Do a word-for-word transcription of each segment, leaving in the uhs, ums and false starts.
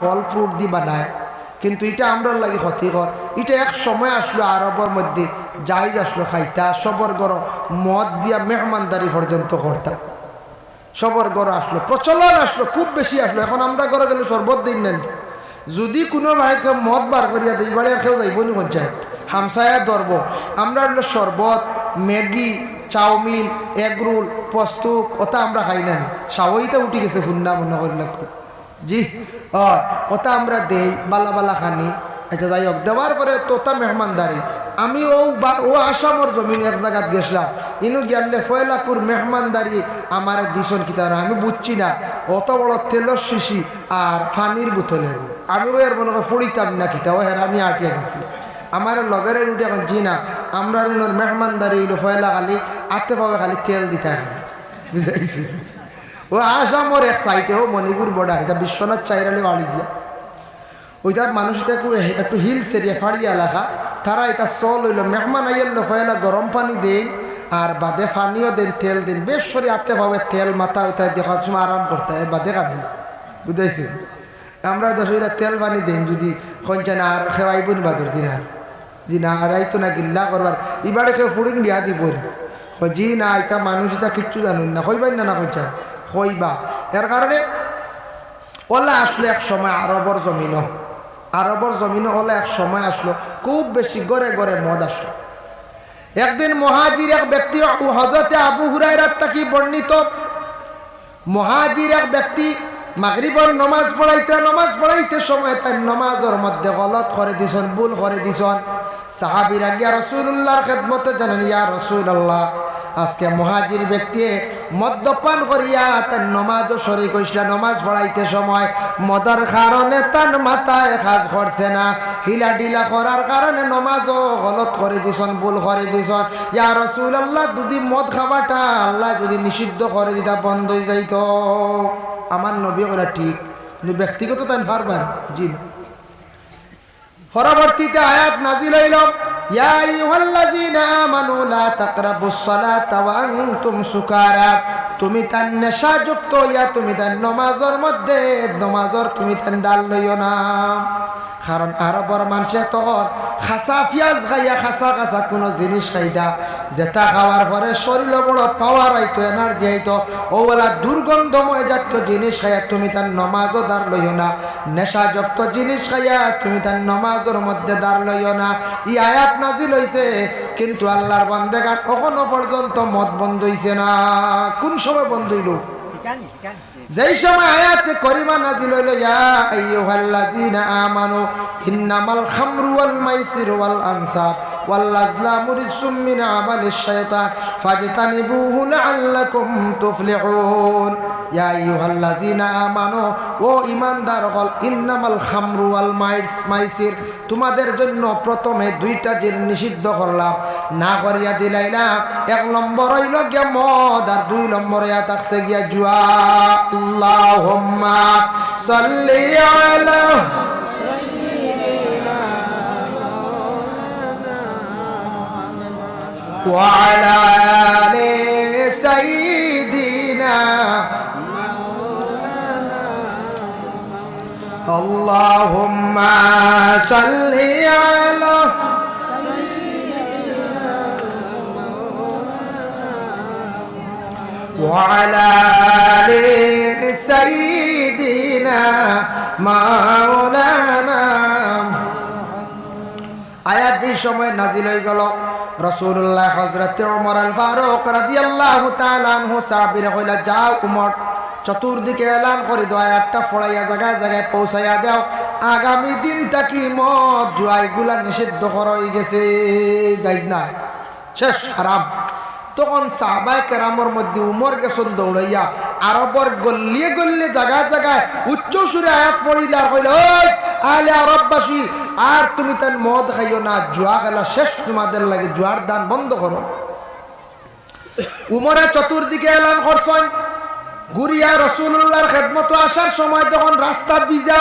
ফল ফ্রুট দি বানায়, কিন্তু ইটা আমরার লাগি ক্ষতিকর। ইটা এক সময় আছলো আরবর মধ্যে জায়েজ আছলো খাইতা, সবর ঘরো মদ দিয়া মেহমানদারি পর্যন্ত করতা। সবর ঘরো আছলো, প্রচলন আছলো, খুব বেশি আছলো। এখন আমরার ঘরো গেলে শরবত দেইন না নি? যুদি কুনু বাড়িত কেউ মদ বার করিয়া দেয়, ই বাড়ি আর কেউ যাইবো নি? কইছে হামসায়া ধরবো। আমরা অইলো শরবত, ম্যাগি, চাউমিন, এগ রোল, পোস্তক, ওটা আমরা খাই না নি? সাওইটা উঠি গেছে, হুন্না মনে করিলা। জি, অয়, ওটা আমরা দেই, বালা বালা খানি। আচ্ছা, যাই হোক, দেওয়ার পরে তো ওটা মেহমানদারি। আমি ও বা-, ও আসামর জমিন এক জাগাত গেছলাম, ইনু গিয়ালে ফয়লাকুর মেহমানদারি আমারে দিছইন কিতা না, আমি বুঝছি না। অত বড় তেলর শিশি আর পানির বোতল এগু। আমি ওই আর মনে করি ফুড়িতাম না কিতা, ও হেরানি আটিয়া গেছি। আমার লগরে রুটি এখন জি না, আমরা রুনর মেহমানদারি অইলো ফয়লা খালি, আতে পাবে খালি তেল দিতা খালি। বুঝাইছি? ও আসামর এক সাইডে, ও মণিপুর বর্ডার, ইটা বিশ্বনাথ চাইরালে বাড়ি দিয়া। ওইটা মানুষ ইটা একটু, একটু হিলস এরিয়া, পাহাড়ি এলাকা, তারা ইটা চল অইলো, মেহমান আইয়ার লো পয়লা গরম পানি দেইন, আর বাদে পানিও দেইন, তেল দেইন, বেশ করি আতে পাবে তেল মাথা ওইটা দেখার সময় আরাম করতা, এর বাদে খাবি, বুঝাইছি? আমরা দেশো ইটা তেল পানি দেইন, যুদি কইন চায় না আর খেওয়াইবো নি বাদর দিন আর। জি না, আর আইতো না গিল্লা করবার, ইবারে কেউ ফুড়িন বিয়া দিবো নি। কয়, জি না, ইটা মানুষ ইটা কিচ্ছু জানইন না, কইবাইন না, না কইন চায়, কইবা। এর কারণে ওলা আছলো এক সময় আরবর জমিনো, আরবর জমিনো ওলা এক সময় আছলো, খুব বেশি ঘরে ঘরে মদ আছলো। একদিন মুহাজির এক ব্যক্তি, ও হযরতে আবু হুরায়রার থাকি বর্ণিত, মুহাজির এক ব্যক্তি মাগরিবর নমাজ পড়াইতা, নমাজ পড়াইতে সময় তাইন নমাজর মধ্যে গলত করি দিছইন, ভুল করি দিছইন। সাহাবীরা গিয়া রাসূলুল্লাহর খেদমতো জানাইন, ইয়া রাসূলুল্লাহ, আজকে মুহাজির ব্যক্তিয়ে মদ্যপান করিয়া তাইন নমাজো শরিক অইছলা, নমাজ পড়াইতে সময় মদর কারণে তান মাথায় কাজ করছে না, হিলা ঢিলা করার কারণে নমাজো গলত করি দিছইন, ভুল করি দিছইন। ইয়া রাসূলুল্লাহ, যুদি মদ খাবাটা আল্লায় যুদি নিষিদ্ধ করি দিতা, বন্ধ অইযাইতো। আমার নবীয়ে কইলা, ঠিক। কিন্তু ব্যক্তিগত তাইন পারবা নি? জি না। পরবর্তীতে আয়াত নাজিল অইলো, ইয়া আইয়ুহাল্লাযীনা আমানু লা তাকরাবুস সালাতা ওয়া আনতুম সুকারা। তুমি তাইন নেশাযুক্ত অইয়া তুমি তাইন নমাজর মধ্যে, নমাজর তুমি তাইন ধার লইও না। কারণ আরবর মানষে তখন কাচা পিয়াজ খাইয়া, কাচা কাচা কুনু জিনিস খাইতা, যেটা খাওয়ার পরে শরীলো বড় পাওয়ার আইতো, এনার্জি আইতো। অউ ওলা দুর্গন্ধময় জাতীয় জিনিস খাইয়া তুমি তাইন নমাজো ধার লইও না, নেশাযুক্ত জিনিস খাইয়া তুমি তাইন নমাজর মধ্যে ধার লইও না। ই আয়াত নাজিল অইছে, কিন্তু আল্লাহর বান্দেগান অখনো পর্যন্ত মদ বন্ধ অইছে না। কুন সময় বন্ধ অইলো? যেই সময় আয়াতে করিমা নাজিল অইলো, ইয়া আইয়ুহাল্লাযীনা আমানু ইন্নামাল খামরু ওয়াল মাইসিরু ওয়াল আনসাব ওয়াল আজলামু রিজসুম মিন আমালিশ শাইতান ফাজতানিবুহু লাআল্লাকুম তুফলিহুন। ইয়া আইয়ুহাল্লাযীনা আমানু, ও ঈমানদার অকল, ইন্নামাল খামরু ওয়াল মাইস-, মাইসির, তোমাদের জন্য প্রথমে দুইটা জিনিস নিষিদ্ধ করলাম, না করিয়া দিলাইলাম। এক নম্বর অইলো গিয়া মদ, আর দুই নম্বর অইয়া থাকছে গিয়া জুয়া। আল্লাহুম্মা সাল্লি আলা ওয়া আলা আলি সাইয়্যিদিনা اللهم صل على وعلى آل سيدنا مولانا। আয়াত যেই সময় নাজিল অইগেলো, রাসূলুল্লাহ হযরতে ওমর আল ফারুক রাদিয়াল্লাহু তাআলা আনহু সাহাবীরে কইলা, "যাও ওমর, চতুর্দিকে এলান করি দেও, আয়াতটা ফড়াইয়া জাগায় জাগায় পৌঁছাইয়া দেও, আগামী দিন থাকি মদ জুয়া ইগুলা নিষিদ্ধ করা অইগেছে, জায়েজ না, শেষ, হারাম।" তখন সাহাবায়ে কেরামর মধ্যে উমর গেছইন দৌড়াইয়া, আরবর গল্লিয়ে গল্লিয়ে জাগায় জাগায় উচ্চ সুরে আয়াত পড়িলা আর কইলা, "ওই আহলে আরববাসী, আর তুমি তাইন মদ খাইও না, জুয়া খেলা শেষ তোমাদের লাগি, জুয়ার দান বন্ধ করো।" উমরে চতুর্দিকে এলান করছইন, ঘুরিয়া রাসূলুল্লাহর খেদমতো আসার সময় দেখইন রাস্তা ভিজা,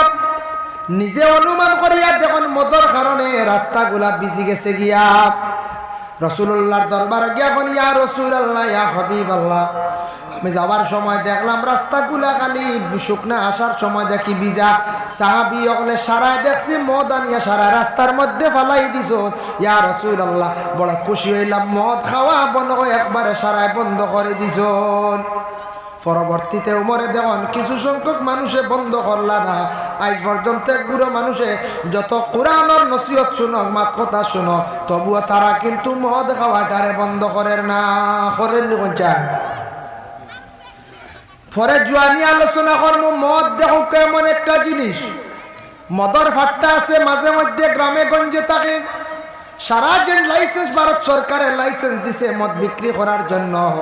নিজে অনুমান করিয়া দেখইন মদর কারণে রাস্তাগুলা ভিজি গেছে গিয়া। রাসূলুল্লাহর দরবারো গিয়া কইন, "ইয়া রাসূলুল্লাহ, ইয়া হাবিবাল্লাহ, আমি যাওয়ার সময় দেখলাম রাস্তাগুলা খালি শুকনা, আসার সময় দেখি ভিজা। সাহাবী অকলে সারায় দেখছি মদ আনিয়া সারা রাস্তার মধ্যে ফালাই দিছইন। ইয়া রাসূলুল্লাহ, বড় খুশি অইলাম, মদ খাওয়া বন্ধ অয়, একবারে সারায় বন্ধ করি দিছইন। পরবর্তীতে উমরে দেখইন কিছু সংখ্যক মানুষে বন্ধ করলা না। আইজ পর্যন্ত এক গুরু মানুষে যত কোরআনর নসিহত শুনউক, মাত কথা শুনউক, তবুও তারা কিন্তু মদ খাওয়াটারে বন্ধ করের না। করের নি কইন চাই? পরে জুয়ানি আলোচনা করমু। মদ দেখউক্কা এমন একটা জিনিস, মদর ফাট্টা আছে, মাঝে মধ্যে গ্রামে গঞ্জে থাকে, সারা যেন license, ভারত সরকারে license দিছে মদ বিক্রি করার জন্য।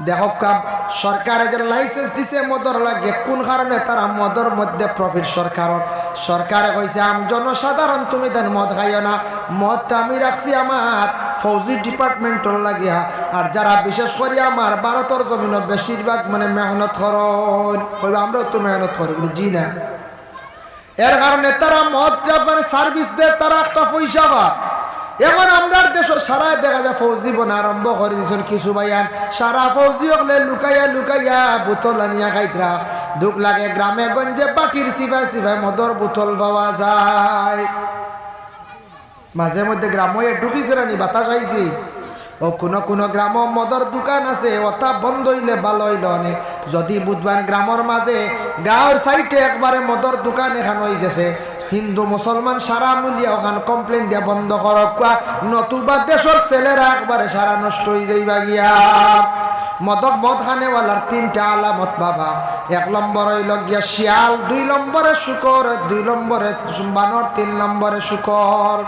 দেখউক্কা, সরকারে যে license দিছে মদর লাগি, কোন কারণে তারা মদর মধ্যে profit সরকারর? সরকারে কইছে, "আম জনসাধারণ, তুমি তাইন মদ খাইও না, মদটা আমি রাখছি আমার ফৌজি department-অর লাগিয়া।" আর যারা বিশেষ করি আমার ভারতর জমিনো বেশিরভাগ মানে মেহনত করইন, কইবা, "আমরাও তো মেহনত করি।" বলি, "জি না।" এর কারণে তারা মদটা মানে service দের, তারা একটা পয়সা পার। এখন আমরার দেশো সারায় দেখা যায় ফৌজি বনা আরম্ভ করি দিছইন কিছু ভাইয়াইন, সারা ফৌজি অকলে লুকাইয়া লুকাইয়া বোতল আনিয়া খাইতরা। দুখ লাগে, গ্রামে গঞ্জে বাটির সিফায় সিফায় মদর বোতল পাওয়া যায়। মাঝে মধ্যে গ্রামো এ ঢুকিছে না নি, বাতাস আইছে। ও কুনু কুনু গ্রামো মদর দোকান আছে, ওটা বন্ধ অইলে ভালা অইলো অনে। যদি বুঝবান গ্রামর মাঝে গাঁওর side-এ একবারে মদর দোকান এখান অইগেছে, হিন্দু মুসলমান সারা মিলিয়া ওখান complain দিয়া বন্ধ করউক্কা, নতুবা দেশর ছেলেরা একবারে সারা নষ্ট অইযাইবা গিয়া। মদক, মদ খানেওয়ালার তিনটা আলামত বাবা। এক নম্বর অইলো গিয়া শিয়াল, দুই নম্বরে শুকর, দুই নম্বরে বানর, তিন নম্বরে শুকর।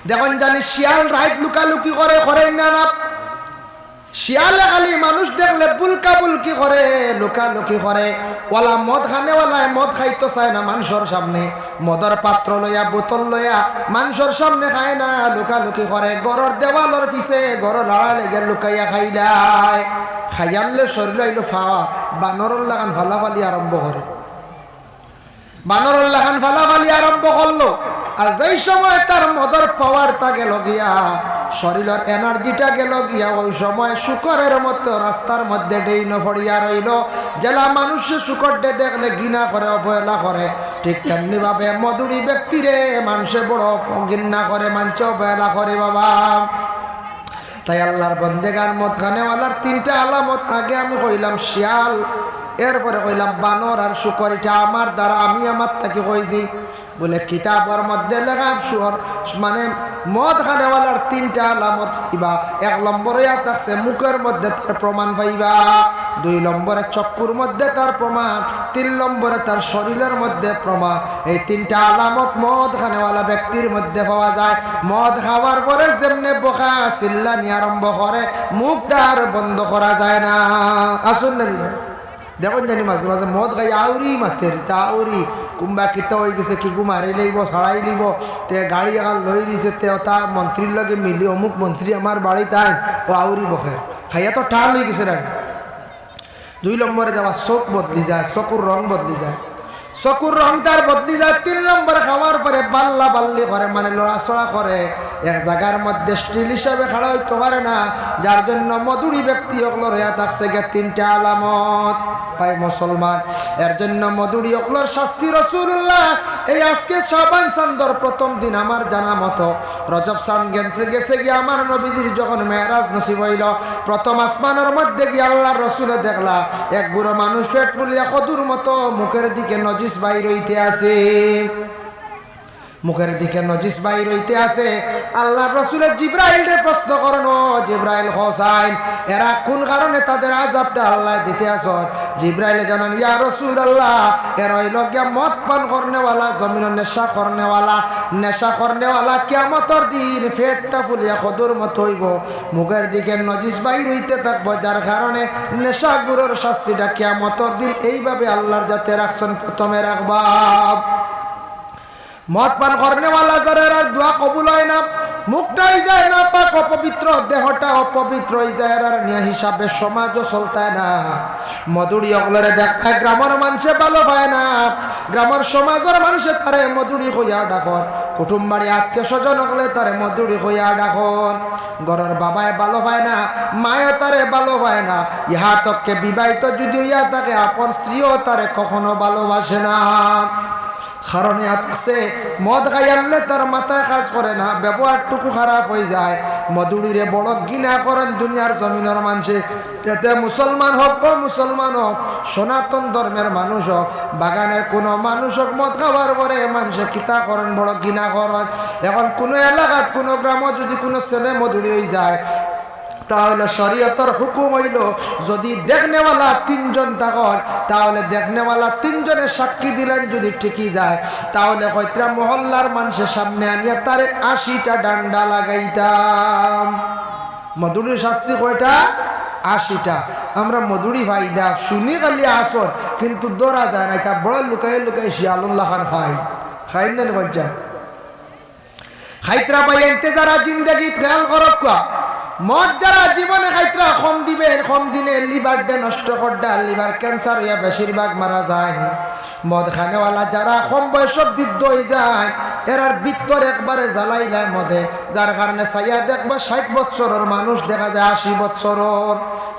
দেখইন জানি শিয়াল রাইত লুকালুকি করে, করে না, না? শিয়ালে খালি মানুষ দেখলে বুলকাবুলকি করে, লুকালুকি করে। ওলা মদ খানেওয়ালায় মদ খাইতো চায় না মানষর সামনে। মদর পাত্র লইয়া, বোতল লইয়া মানষর সামনে খায় না, লুকালুকি করে। ঘরর দেওয়ালর পিছে, ঘরর আড়ালে গিয়া লুকাইয়া খাইলায়। খাইয়ারলে শরীলো আইলো power, বানরর লাখান ফালাফালি আরম্ভ করে। বানরর লাখান ফালাফালি আরম্ভ করলো। আর যেই সময় তার মদর power টা গেলো গিয়া, শরীলর energy টা গেলো গিয়া, ওই সময় শুকরের মতো রাস্তার মধ্যে ডেইনো পড়িয়া রইলো। যেলা মানুষে শুকররে দেখলে ঘিন্না করে, অবহেলা করে, ঠিক তেমনি ভাবে মদুড়ি ব্যক্তিরে মানষে বড় ঘিন্না করে, মানষে অবহেলা করে বাবা। তাই আল্লার বন্দেগান, মদ খানেওয়ালার তিনটা আলামত। আগে আমি কইলাম শিয়াল, এরপরে কইলাম বানর আর শুকর। ইটা আমার দ্বারা, আমি আমার থাকি কইছি। বলে, কিতাবর মধ্যে লেখা, শুকর, মানে, মদ খানেওয়ালার তিনটা আলামত পাইবা। এক নম্বর অইয়া থাকছে মুখর মধ্যে তার প্রমাণ পাইবা, দুই নম্বরে চক্ষুর মধ্যে তার প্রমাণ, তিন নম্বরে তার শরীলর মধ্যে প্রমাণ। এই তিনটা আলামত মদ খানেওয়ালা ব্যক্তির মধ্যে পাওয়া যায়। মদ খাওয়ার পরে যেমনে বকা চিল্লানি আরম্ভ করে, মুখ তার বন্ধ করা যায় না। আলহামদুলিল্লাহ। দেখইন জানি মাঝে মাঝে মদ খাই আউরি মাতের, তা আউরি কুম্বা কিতা অইগেছে, কিগু মারি লাইবো, ছাড়াই লাইবো, তে গাড়ি এখান লই দিছে, তে ওটা মন্ত্রীর লগে মিলি, অমুক মন্ত্রী আমার বাড়িত আইন, ও আউরি বকের। খাইয়া তো টাল অইগেছে না। দুই নম্বরে যাওয়া চোখ বদলি যায়, চকুর রং বদলি যায়, চকুর রং তার বদলি যায়। তিন নম্বরে খাওয়ার পরে বাল্লা বাল্লি করে, মানে লড়াচড়া করে, এক জাগার মধ্যে still হিসাবে খাড়া অইতো পারে না, যার জন্য মদুড়ি ব্যক্তি অকলর অইয়া থাকছে গিয়া তিনটা আলামত। ভাই মুসলমান, এর জন্য মদুড়ি অকলর শাস্তি রাসুলুল্লাহ এই আজকে শাবান চান্দর প্রথম দিন আমার জানা মতো রজব চান গেছে, গেছে গিয়া আমার নবীজির যখন মেরাজ নসিব অইলো, প্রথম আসমানর মধ্যে গিয়া আল্লার রসুলে দেখলা এক গুরু মানুষ পেট ফুলিয়া কদুর মতো মুখর দিকে নজিস বাইর অইতে আছে। মুখর দিকে নজিস বাইর অইতে আছে। আল্লার রসুলে জিব্রাইলরে প্রশ্ন করইন, "ও জিব্রাইল, কও চাইন, এরা কুন কারণে তাদের আযাবটা আল্লায় দিতে আছইন?" জিব্রাইলে জানাইন, "ইয়া রাসুলুল্লাহ, এরা অইলো গিয়া মদ পান করনেওয়ালা, জমিনো নেশা করনেওয়ালা।" নেশা করনেওয়ালা কিয়ামতর দিন পেটটা ফুলিয়া কদুর মতো অইবো, মুখর দিকে নজিস বাইর অইতে থাকবো, যার কারণে নেশাগুরর শাস্তিটা কিয়ামতর দিন এইভাবে আল্লার যাতে রাখছইন, প্রথমে রাখবা। মদ পান করনেওয়ালা যারার আর দোয়া কবুল অয় না, মুখটা অই যায় নাপাক, অপবিত্র, দেহটা অপবিত্র অই যায়, এরার নিয়া হিসাবে সমাজও চলতায় না। মদুড়ি অকলরে দেখতায়, গ্রামর মানষে ভালো পায় না, গ্রামর সমাজর মানষে তারে মদুড়ি কইয়া ডাকইন, কুটুম বাড়ি আত্মীয় স্বজন অকলে তারে মদুড়ি কইয়া ডাকইন। ঘরর বাবায় ভালো পায় না, মায়ও তারে ভালো পায় না, ইহা তককে বিবাহিত যদি অইয়া থাকে, আপন স্ত্রীও তারে কখনো ভালোবাসে না। কারণ ইয়া থাকছে, মদ খাইয়ারলে তার মাথায় কাজ করে না, ব্যবহারটুকু খারাপ অই যায়। মদুড়িরে বড় ঘিনা করইন দুনিয়ার জমিনর মানষে। এতে মুসলমান হউক, অমুসলমান হউক, সনাতন ধর্মের মানুষ হউক, বাগানের কুনু মানুষ হউক, মদ খাওয়ার পরে মানষে কিতা করইন, বড় ঘিনা করইন। এখন কুনু এলাকাত, কুনু গ্রামো যদি কুনু ছেলে মদুড়ি অই যায়, তাহলে শরীয়তর হুকুম অইলো, যদি দেখনেওয়ালা তিনজন থাকইন, তাহলে দেখনেওয়ালা তিনজনে সাক্ষী দিলাইন, যদি টিকি যায়, তাহলে কইতরা মহল্লার মানষে সামনে আনিয়া তারে আশিটা ডান্ডা লাগাইতাম। মদুড়ির শাস্তি কয়টা? আশিটা। আমরা মদুড়ি পাই না, শুনি খালি আসর, কিন্তু ধরা যায় না। ইতা বড় লুকাইয়া লুকাইয়া শিয়ালর লাখান খাই। খাইন না নি বাচ্চা? খাইতরা ভাইয়াইন্তে যারা জিন্দেগিত খেয়াল করউক্কা, মদ যারা জীবনে খাইতরা, কম দিবে, কম দিনে liver দে নষ্ট করডা, liver cancer অইয়া বেশিরভাগ মারা যায়। মদ খানেওয়ালা যারা কম বয়সো বৃদ্ধ অই যায়, এরার ভিতর একবারে জ্বালাইলায় মদে, যার কারণে চাইয়া দেখবা ষাইট বছরর মানুষ দেখা যায় আশি বছরর,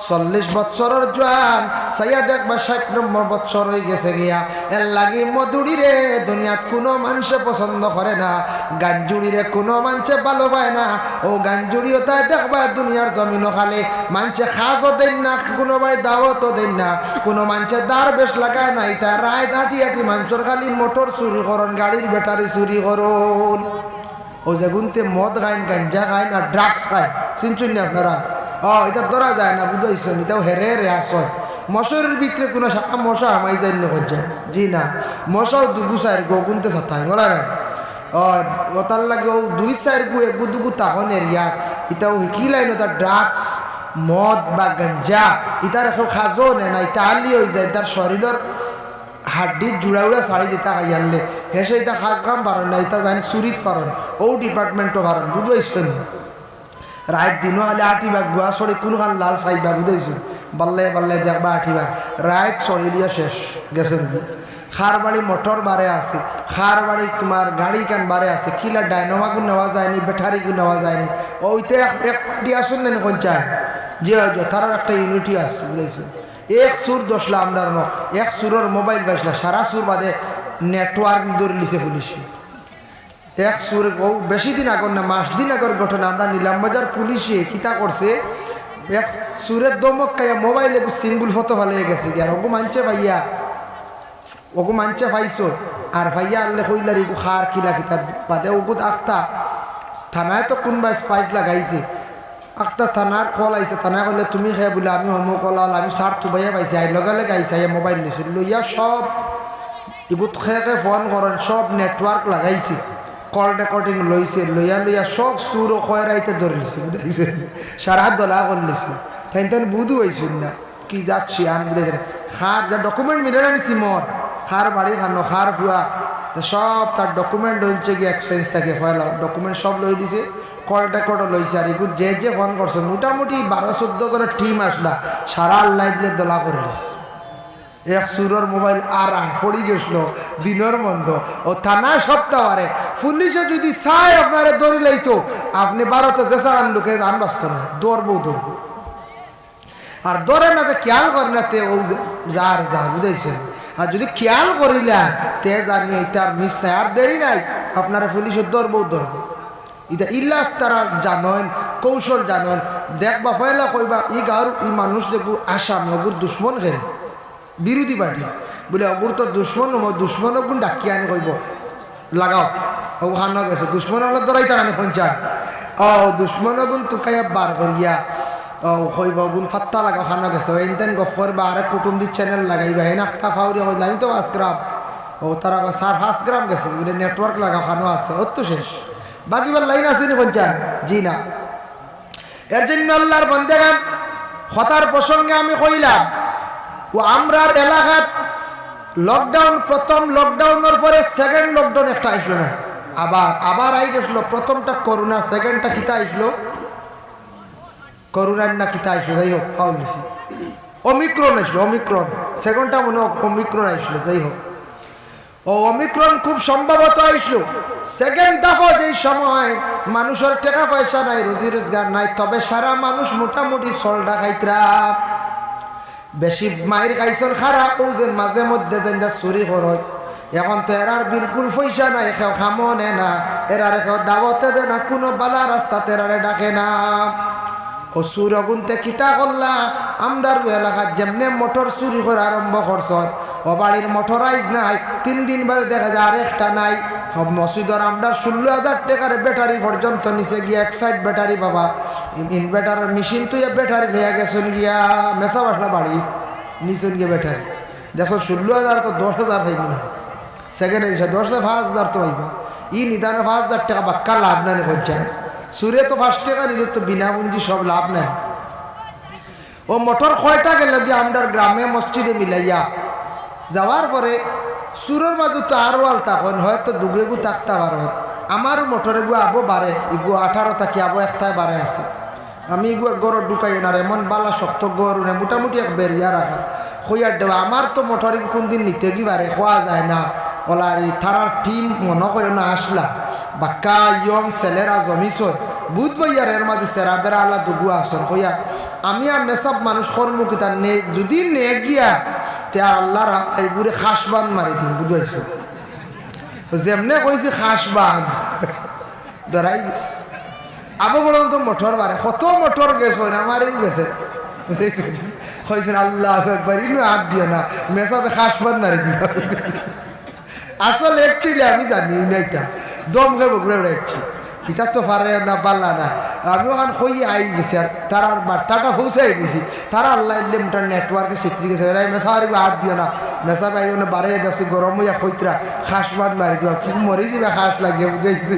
চল্লিশ বছরর জোয়ান চাইয়া দেখবা ষাইট নম্বর বছর অই গেছে গিয়া। এর লাগি মদুড়িরে দুনিয়াত কুনু মানষে পছন্দ করে না, গাঞ্জুড়িরে কুনু মানষে ভালো পায় না। অউ গাঞ্জুড়িও তাই দেখবা দুনিয়ার জমিনো খালি মানষে কাজও দেইন না, কুনু বাড়ি দাওয়াতও দেইন না, কুনু মানষে দারবেশ লাগায় না, ইতা রাইত আটি আটি মানষর খালি মোটর চুরি করইন, গাড়ির ব্যাটারি চুরি করইন। অউ যেগুনতে মদ খাইন, গাঞ্জা খাইন আর drugs খাইন, চিনছইন নি আপনারা? অ, ইতা ধরা যায় না, বুঝাইছইন, ইতাও হেরে হেরে আসইন। মশারির ভিতরে কুনু সারা মশা হামাই যাইন না, কইছে? জি না, মশাও দুগু চাইরগু অগুনতে সাতাইন, বলা না? অ, অতার লাগি অউ দুই চাইরগু, এগু দুগু থাকইন এরিয়াত, ইতাও হিকিলাইন অতা drugs, মদ বা গাঞ্জা, ইতার কেউ কাজও নেয় না, ইতা আলি অই যায়, তার শরীরর হাড্ডির জুড়া উড়া ছাড়ি দিতা খাইয়ারলে, হেষে ইতা কাজ কাম পারইন না, ইতা যাইন চুরিত পারইন, অউ department-ও পারইন, বুঝাইছইন? রাইত দিনো আলে আটিবা গুয়া চড়ি কুনখান লাল চাইবা, বুঝাইছইন? বাল্লে বাল্লে দেখবা আটিবার, রাইত চড়িলিয়া শেষ, গেছইন গি। কার বাড়ি মোটর বারে আছে, কার বাড়ি তুমার গাড়ি কান বারে আছে, কিলা ডাইনোমাগু নেওয়া যায়নি, ব্যাটারিগু নেওয়া যায়নি। অউ ইতা এক, এক পার্টি আছইন না নি কইন চাই? জি, জি, তারার একটা unit-ই আছে, বুঝাইছইন? এক চুর ধরছিলা আমরার ন, এক চুরর মোবাইল পাইছিলা, সারা চুর বাদে network ধরিলিছে পুলিশে। এক চুর, অউ বেশি দিন আগর না, মাস দিন আগর ঘটনা, আমরার নিলাম বাজার পুলিশে কিতা করছে, এক চুরে ধমক খাইয়া মোবাইল এগু সিঙ্গুল ফটো ফালাইয়া গেছে গি। আর অগু মানষে পাইয়া, অগু মানষে পাইছইন, আর পাইয়া আরলে কইলা রে, ইগু কার কিলা কিতা, বাদে অগুত আখতা থানায় তো কুনবায় spice লাগাইছে, আখতা থানার call আইছে, থানায় কইলে, "তুমি কে?" বুলে, "আমি অমুক অলা অলা, আমি স্যার তুবাইয়া পাইছি।" আই লগে লগে আইছে, আইয়া মোবাইল লইছে, লইয়া সব ইগুত কে কে ফোন করইন, সব network লাগাইছে, call recording লইছে, লইয়া লইয়া সব চুরও কয় রাইতে ধরিলিছে, বুঝাইছে, সারা দলা করিলিছে। তাইন তাইন বুধু অইছইন না, কি জাত শিয়ান বুঝাইছে না। কার যা document মিলে না নিছি মোর, কার বাড়ি কানো, কার ফুয়া, তো সব তার document অইছে গি exchange থাকি পয়লা, document সব লই দিছে। Call record-ও লইছে, আর ইগুত যে যে ফোন করছে, মোটামুটি বারো চৌদ্দ জনর team আছলা, সারা আল্লায় দিলে দলা করিলিছে। এক চুরর মোবাইল আর আহ পড়ি গেছিল, দিনর মন্দ। অউ থানা সপ্তাহ বারে, পুলিশে যদি চায় আপনারে ধরিলাইতো, আপনে ভারতো যেসাখান লুকাইয়া যান বাঁচতো না, ধরবো ধরবো। আর ধরে না, তে খেয়াল করে না, তে অউ যে যার যা, বুঝাইছে নি? আর যদি খেয়াল করিলা, তে জানি ইতার miss নাই, আর দেরি নাই, আপনারে পুলিশে ধরবো ধরবো। ইতা ইলা তারা জানইন, কৌশল জানইন। দেখবা, পয়লা কইবা, ই গাঁওর ই মানুষ যেগু আসামি, অগুর দুশমন কেরে, বিরোধী পার্টি। বুলে, "অগুর তো দুশমন, অমর দুশমন অগুন ডাকিয়া আনি কইবো, লাগাও।" অগু কানো গেছে, দুশমন অকলে ধরাইতা না নি কইন চাই। অউ দুশমন অগুন তুকাইয়া বার করিয়া, অউ কইবো, "অগুন ফাত্তা লাগাও, কানো গেছে।" অউ এন তেন গফ করবা, আরেক কুটুম দি channel লাগাইবা, এন আখতা ফাউরি কইলা, "আমি তো পাঁচ গ্রাম।" অউ তারা কয়, "স্যার, পাঁচ গ্রাম গেছে।" বুলে, "Network লাগাও, কানো আছে।" অউ তো শেষ। বাকিবার লাইন আছে নি কইন চাই? জি না। এর জন্য আল্লার বন্দেগান, কথার প্রসঙ্গে আমি কইলাম, অউ আমরার এলাকাত lockdown, প্রথম lockdown-র পরে second lockdown একটা আইছিল না, আবার আবার আই গেছিল। প্রথমটা করোনা, সেকেন্ডটা কিতা আইছিল? করোনার না কিতা আইছিল, যাই হোক, পাউল দিছি। অমিক্রন আইছিল, অমিক্রন। সেকেন্ডটা মনে হোক অমিক্রন আইছিল, যাই হোক। ও অমিক্রন খুব সম্ভবত আইছিল। সেকেন্ড দফা যেই সময় মানুষের টেকা পয়সা নাই, রুজি রোজগার নাই, তবে সারা মানুষ মোটামুটি চলটা খাইতরা। বেশি মাইর খাইছন খারা, ও যেন মাঝে মধ্যে যেন যা চুরি করয়। এখন তো এরার বিলকুল পয়সা নাই, কেউ খামো নে না, এরারে কেউ দাওয়াতে দে না, কোনো বালা রাস্তাত এরারে ডাকে না। ও চুর অগুন্তে কিতা করলা, আমরার এলাকাত যেমনে মোটর চুরি করা আরম্ভ করছন, ও বাড়ির মোটর আইজ নাই, তিন দিন বাদে দেখা যায় আরেকটা নাই। হব মসজিদর আমরার ষোলো হাজার টেকার ব্যাটারি পর্যন্ত নিচে গিয়া, এক সাইড ব্যাটারি বাবা, ইন-, ইনভার্টারর মেশিন তুইয়া ব্যাটারি লইয়া গেছন গিয়া, মেসাব আছলা বাড়িত, নিছন গিয়া ব্যাটারি। দেখো, ষোলো হাজার তো দশ হাজার পাইব না, সেকেন্ড হ্যান্ড দশ হাজার, পাঁচ হাজার তো পাইবা। ই নিদানে পাঁচ হাজার টেকা বাক্কা লাভ না নি পঞ্চায়েত। চুরে তো পাঁচ টেকা নিলে তো বিনা পুঁজি সব লাভ নাই। ও মোটর কয়টা গেল গিয়া আমরার গ্রামে মসজিদে মিলাইয়া যাওয়ার পরে চুরর মাঝে তো আরো আলতা কইন, হয়তো দুগেগু থাকতা পারত। আমারও মোটর এগু আবো বারে, এগু আঠারো থাকি আবো একটায় বারে আছে। আমি এগু ঘরো ঢুকাইও না, এমন বালা শক্ত ঘর, উনি মোটামুটি এক বেরিয়া রাখা। কইয়ার দেবা, আমার তো মোটর এগু কোন দিন নিতে কি পারে, কওয়া যায় না। ওলার ই তারার টিম মনে কইও না আসলা, বাক্কা ইয়ং ছেলেরা জমিছন, বুধ ভাইয়ার এর মাঝে সেরা বেড়া আলা দুগু আসন। কইয়ার আমি আর মেসাব মানুষ কর্ম কিতা নে, যদি নে গিয়া, তে আর আল্লাহর এগুরে খাস বান মারি দিন, বুঝাইছো? যেমনে কইছি খাস বান, ডরাই গেছে। আবো বলুন তো মোটর বারে, কত মোটর গেছে, আমারই গেছে। কইছেন, "আল্লাহু আকবার, ইনো হাত দিও না, মেসাবে খাস বান মারি দিবা।" আসলে actually আমি জানি না ইতা, দম খাই বগুড়া উড়াইছি। ইতা তো পারে না, পারলা না। আমি ওখান কই আই গেছি, আর তারার বার্তাটা পৌঁছাই দিছি। তারা আল্লাহ ইল্লে মোটার নেটওয়ার্কে ছিত্রি গেছে, এরা মেসাবে হাত দিও না, মেসাবে আইও না, বারে দেখছি গরম হইয়া কইতরা, খাস বান মারি দিবা, কি মরি দিবা খাস লাগিয়া, বুঝাইছি।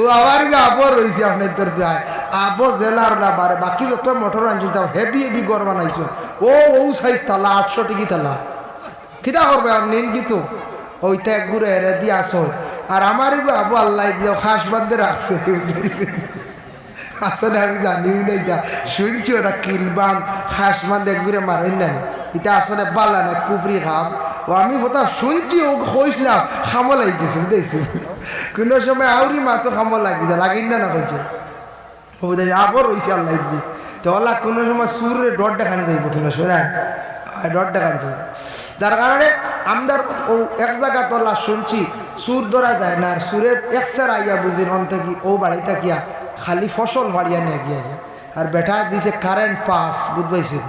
ও আমার কি আবো রইছে আপনার তোর দোয়ায়। আবো জেলার না বারে, বাকি যত মোটর আনছন, তাও হেভি হেভি ঘর বানাইছো। ও, ও সাইজ তালা, আটশো টিকি তালা। কিতা করবে আর নিন কি তো? ওইটা এক গুড়ে এরে দি আসত। আর আমার এগু আবো আল্লাহ দিলে খাস বান্ধে রাখছে। আসলে আমি জানিও না ইতা। শুনছি ওরা কিলবান, খাস বান্ধে এক গুড়ে মারেন না নি। ইতা আসলে বালা না, কুফরি খাম। ও আমি কথা শুনছি, ও কইছিলাম, খামো লাগি গেছে, বুঝাইছি? কোনো সময় আউরি মাতো খামো লাগি যায়, লাগিন না, না কইছে। ও বুঝাই, আবো রইছে আল্লাহ ইদি। তো আল্লাহ কোনো সময় চুররে ডর দেখানো যাইব, কোনো সময় না? আহ, ডর দেখানো যাইব। যার কারণে আমরার ও এক জায়গা তো আল্লাহ শুনছি, চুর ধরা যায় না, আর চুরে এক সেরা আইয়া বুঝির অন থাকি, ও বাড়ি থাকিয়া খালি ফসল ফাড়িয়া নিয়ে গিয়া যায়। আর বেটা দিছে কারেন্ট পাস, বুঝ পাইছেন?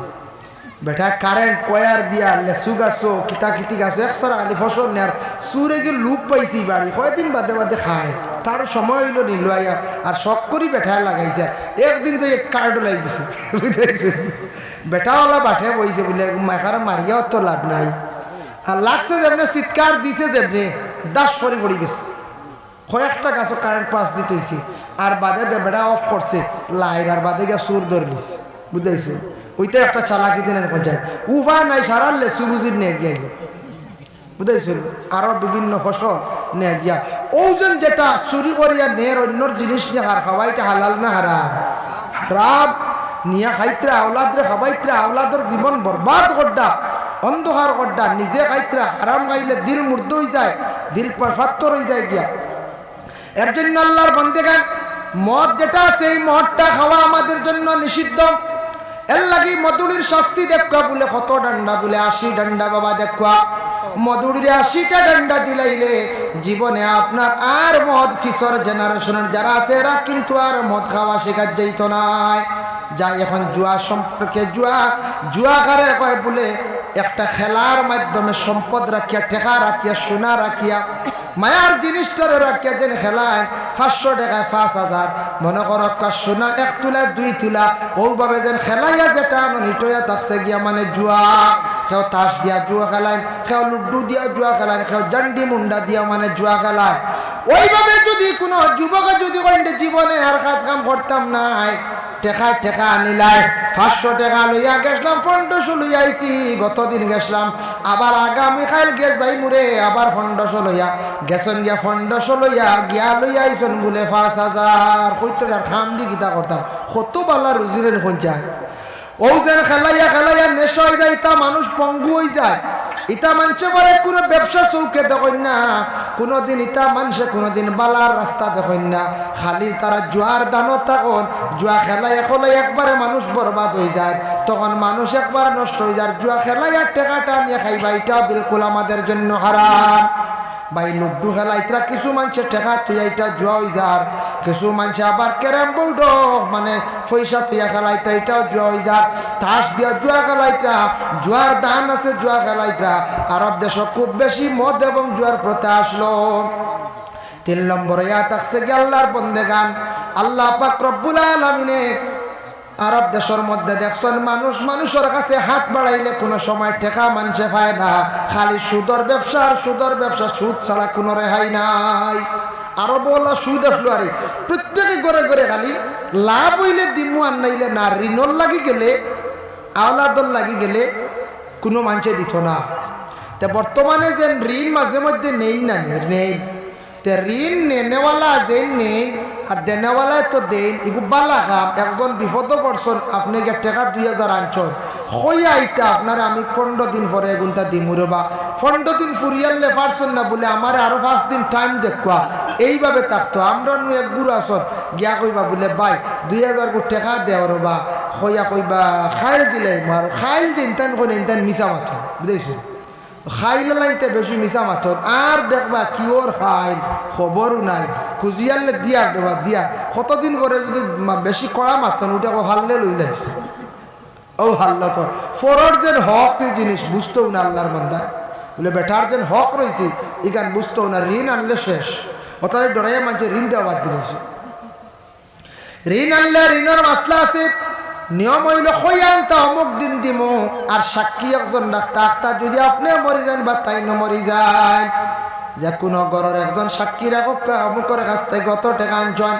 বেটা কারেন্ট ওয়্যার দিয়া, লেচু গাছো, কিতা কিতি গাছো, এক সারা খালি ফসল নেয়ার। চুরে গিয়ে লুপ পাইছি বাড়ি, কয়দিন বাদে বাদে খায়। তার সময় হইল নিল আইয়া, আর শখ করি বেটায় লাগাইছে। একদিন তো এক কার্ড লাগি গেছে, বুঝাইছে? বেটাওয়ালা বাটে বইছে বলে, মাখার মারিয়াও তো লাভ নাই। আর লাগছে যেমনে, চিৎকার দিছে যেমনে, দাস সরি পড়ি গেছে। কয়েকটা গাছো কারেন্ট পাস দিতে হইছে, আর বাদে দে বেটা অফ করছে লাইট, আর বাদে গিয়া চুর ধরলিস, বুঝাইছো? ওইটা একটা চালাকি দিন এরকম যায়। উপায় নাই, সারার লেচু বুঝি নিয়ে গিয়া, বুঝাইছো? আরো বিভিন্ন ফসল নিয়ে গিয়া। ওজন যেটা চুরি করিয়া নের অন্যর জিনিস নিয়ে হার খাওয়া, এটা হালাল না হারাম? হারাম। নিয়া খাইতরা, আওলাদরে খাবাইতরা, আওলাদর জীবন বরবাদ করডা, অন্ধকার করডা, নিজে খাইতরা, হারাম খাইলে দিল মুর্দা হয়ে যায়, দিল পা-, পাত্থর হয়ে যায় গিয়া। এর জন্য আল্লাহর বান্দেগান, মদ যেটা আছে, এই মদটা খাওয়া আমাদের জন্য নিষিদ্ধ। এর লাগি মদুড়ির শাস্তি দেখবা বলে কত ডান্ডা, বলে আশি ডান্ডা বাবা দেখবা। মদুড়িরে আশিটা ডান্ডা দিলাইলে জীবনে আপনার আর মদ পিছর জেনারেশনের যারা আছে এরা কিন্তু আর মদ খাওয়া শিখার যাইতো নায়। যাই এখন জুয়া সম্পর্কে, জুয়া, জুয়া কারে কয় বলে একটা খেলার মাধ্যমে সম্পদ রাখিয়া, টেকা রাখিয়া, সোনা রাখিয়া, মায়ার জিনিসটারে রাখিয়া যেন খেলায়, পাঁচশো টেকায় পাঁচ হাজার, মনে করো একটা সোনা এক তুলা, দুই তুলা, ওভাবে যেন খেলাইয়া যেটা আনন্দিত হইয়া থাকছে গিয়া মানে জুয়া। কেউ তাস দিয়া জুয়া খেলায়, কেউ লুডু দিয়া জুয়া খেলায়, কেউ জান্ডি মুন্ডা দিয়া মানে জুয়া খেলায়। ওইভাবে যদি কোনো যুবকে যদি কইন জীবনে আর কাজ কাম করতাম না, টেকা, টেকা আনিলায়, পাঁচশো টেকা লইয়া গেছলাম, পনেরোশো লইয়া আইছি। গতদিন গেছলাম, আবার আগামী কাইল গিয়া যাইমুরে, আবার পনেরোশো লইয়া গেছইন গিয়া, পনেরোশো লইয়া গিয়া লইয়া আইছইন বুলে পাঁচ হাজার। কইতে আর কাম দি কিতা করতাম, কত বালা রুজি রেন কোন যায়। অউ যেন খেলাইয়া খেলাইয়া নেশা অইযায়, ইতা মানুষ পঙ্গু অইযায়। ইতা মানষে বারে কুনু ব্যবসা চউখে দেখইন না, কুনুদিন ইতা মানষে কুনুদিন বালার রাস্তা দেখইন না। খালি তারা জুয়ার দানো থাকইন, জুয়া খেলাইয়া খেলাইয়া একবারে মানুষ বরবাদ অইযার, তখন মানুষ একবারে নষ্ট অইযার। জুয়া খেলাইয়া টেকাটা আনিয়া খাইবা, ইটাও বিলকুল আমাদের জন্য হারাম। ভাই, লুডু খেলাইতরা কিছু মানষে টেকা থইয়া ইটা জুয়া অইযার, কিছু মানষে আবার ক্যারাম বোর্ডও মানে পয়সা থইয়া খেলাইতরা, ইটাও জুয়া অইযার। তাস দিয়া জুয়া খেলাইতরা, জুয়ার দান আছে জুয়া খেলাইতরা। আরব দেশো খুব বেশি মদ এবং জুয়ার প্রথা আছলো। তিন নম্বর অইয়া থাকছে গি আল্লার বন্দেগান। আল্লা পাক রব্বুল আলামিনে আরব দেশর মধ্যে দেখছইন, মানুষ মানুষর কাছে হাত বাড়াইলে কুনু সময় টেকা মানষে পায় না, খালি সুদর ব্যবসা আর সুদর ব্যবসা, সুদ ছাড়া কুনু রেহাই নাই। আরবো অলা সুদ আছলো, আরে প্রত্যেকে ঘরে ঘরে খালি লাভ অইলে দিমু আর নাইলে না, ঋণর লাগি গেলে, আওলাদর লাগি গেলে কুনু মানষে দিতো না। তে বর্তমানে যেন ঋণ মাঝে মধ্যে নেইন না নি, নেইন। তে ঋণ নেনেওয়ালা যেইন নেইন আর দেনেওয়ালায় তো দেইন, ইগু বালা কাম। একজন বিপদো পড়ছইন, আপনে গিয়া টেকা দুই হাজার আনছইন, কইয়া ইতা আপনারে আমি পনরো দিন পরে এগুনতা দিমু রেবা। পনরো দিন ফুরিয়ালে পারছইন না বুলে আমারে আরো পাঁচ দিন time দেউক্কা। এইভাবে থাকতো। আমরার নু এক গুরু আছইন, গিয়া কইবা বুলে, "ভাই, দুই হাজার গু টেকা দেও রেবা।" কইয়া কইবা, "কাইল দিলাইমু।" আর কাইল দিন তান কইন, তান মিছা মাতইন, বুঝাইছইন? কাইল লাইনতে বেশি মিছা মাতইন, আর দেখবা কিওর কাইল, খবরও নাই। খুজিয়ালে দিয়ার দেবা, দিয়ার। কতদিন পরে যদি মা-, বেশি কড়া মাতইন, উঠে কো হারলে লইলে। ও হারলো তো। পরর যেন হক ই জিনিস বুঝতোউ না আল্লার বান্দা। বুলে, বেটার যেন হক রইছে, ইখান বুঝতোউ না, ঋণ আনলে শেষ। অতারে ডরাইয়া মানষে ঋণ দেওয়া বাদ দিলাইছে। ঋণ আনলে ঋণর মাসলা আছে, নিয়ম অইলো কইয়া আনতা অমুক দিন দিমু, আর সাক্ষী একজন রাখতা আখতা, যদি আপনে মরি যাইন বা তাইন মরি যাইন, যে কুনু ঘরর একজন সাক্ষী রাখউক্কা, অমুকর কাছ থাকি অত টেকা আনছইন,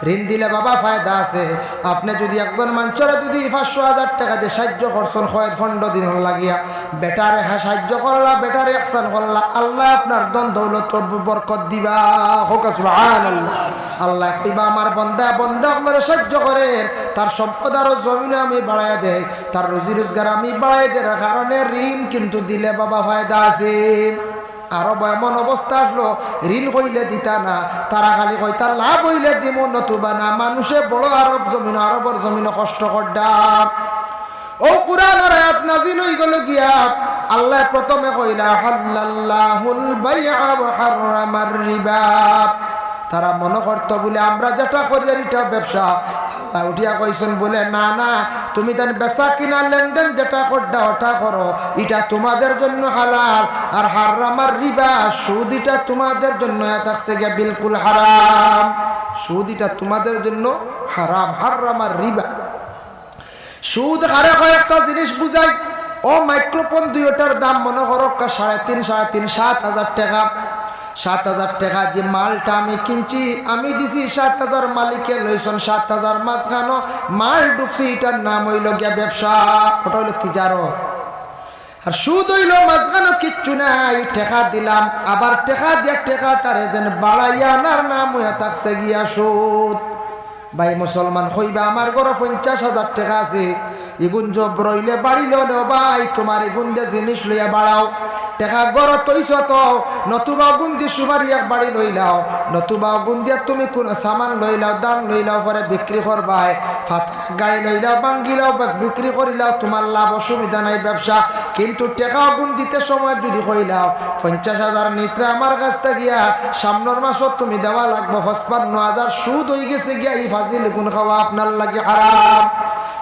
ঋণ দিলে বাবা ফায়দা আছে। আপনে যদি একজন মানষরে যদি পাঁচশো হাজার টেকা দিয়া সাইয্য করছইন, কয় পনরো দিন অর লাগিয়া, বেটারে হা সাইয্য করলা, বেটারে ইহসান করলা, আল্লায় আপনার ধন দৌলতো ব-, বরকত দিবা। কউক্কা সুবহানাল্লাহ। আল্লায় কইবা, "আমার বন্দা, বন্দা অকলরে সাইয্য করের, তার সম্পদ আরো জমিনো আমি বাড়াইয়া দেই, তার রুজি রোজগার আমি বাড়াইয়া দেই, কারণে ঋণ কিন্তু দিলে বাবা ফায়দা আছে।" আরবো এমন অবস্থা আছলো, ঋণ কইলে দিতা না, তারা খালি কইতা, "লাভ অইলে দিমু, নতুবা না।" মানষে বড় আরব জমিনো, আরবর জমিনো কষ্ট করডা। অউ কুরআনর আয়াত নাজিল অইগেলো গিয়া, আল্লায় প্রথমে কইলা, "হাল্লাল্লাহুল বাইআ ওয়া হাররামার রিবা।" তারা মনো করতো বুলে, "আমরা যেটা করি আর ইটা ব্যবসা।" আল্লায় উঠিয়া কইছইন বুলে, "না, না, তুমি তান বেচা কিনা লেনদেন যেটা করডা, ওটা করো, ইটা তোমাদের জন্য হালাল। আর হাররামার রিবা, সুদ, ইটা তোমাদের জন্য ইয়া থাকছে গিয়া বিলকুল হারাম। সুদ ইটা তোমাদের জন্য হারাম, হাররামার রিবা।" সুদ কারে কয় একটা জিনিস বুঝাই। অউ মাইক্রোফোন দুইওটার দাম মনো করউক্কা সাড়ে তিন, সাড়ে তিন, সাত হাজার টেকা। সাত হাজার টেকা দিয়া মালটা আমি কিনছি, আমি দিছি সাত হাজার, মালিকে লইছইন সাত হাজার, মাঝখানো মাল ঢুকছে, ইটার নাম অইলো গিয়া ব্যবসা, ওটা অইলো তিজারত। আর সুদ অইলো মাঝখানো কিচ্ছু নাই, টেকা দিলাম, আবার টেকা দিয়া টেকাটারে যেন বাড়াইয়া আনার নাম অইয়া থাকছে গিয়া সুদ। ভাই মুসলমান, কইবা, "আমার ঘরো পঞ্চাশ হাজার টেকা আছে, ইগুন জবর অইলে বাড়ি লও নে।" ও ভাই, তুমার ইগুন দে জিনিস লইয়া বাড়াও, টেকা ঘরো থইছো তো, নতুবা অগুন দি সুপারি এক বাড়ি লইলাও, নতুবা অগুন দিয়া তুমি কুনু সামান লইলাও, ধান লইলাও, পরে বিক্রি করবায়, ফাতর গাড়ি লইলাও, ভাঙ্গিলাও, বা বিক্রি করিলাও, তুমার লাভ, অসুবিধা নাই ব্যবসা, কিন্তু টেকা অগুন দিতে সময় যদি কইলাও, "পঞ্চাশ হাজার নিতরা আমার কাছ থাকিয়া, সামনর মাসো তুমি দেওয়া লাগবো পঁচপান্ন হাজার, সুদ অইগেছে গিয়া, ই ফাজিল ইগুন খাওয়া আপনার লাগি হারাম।"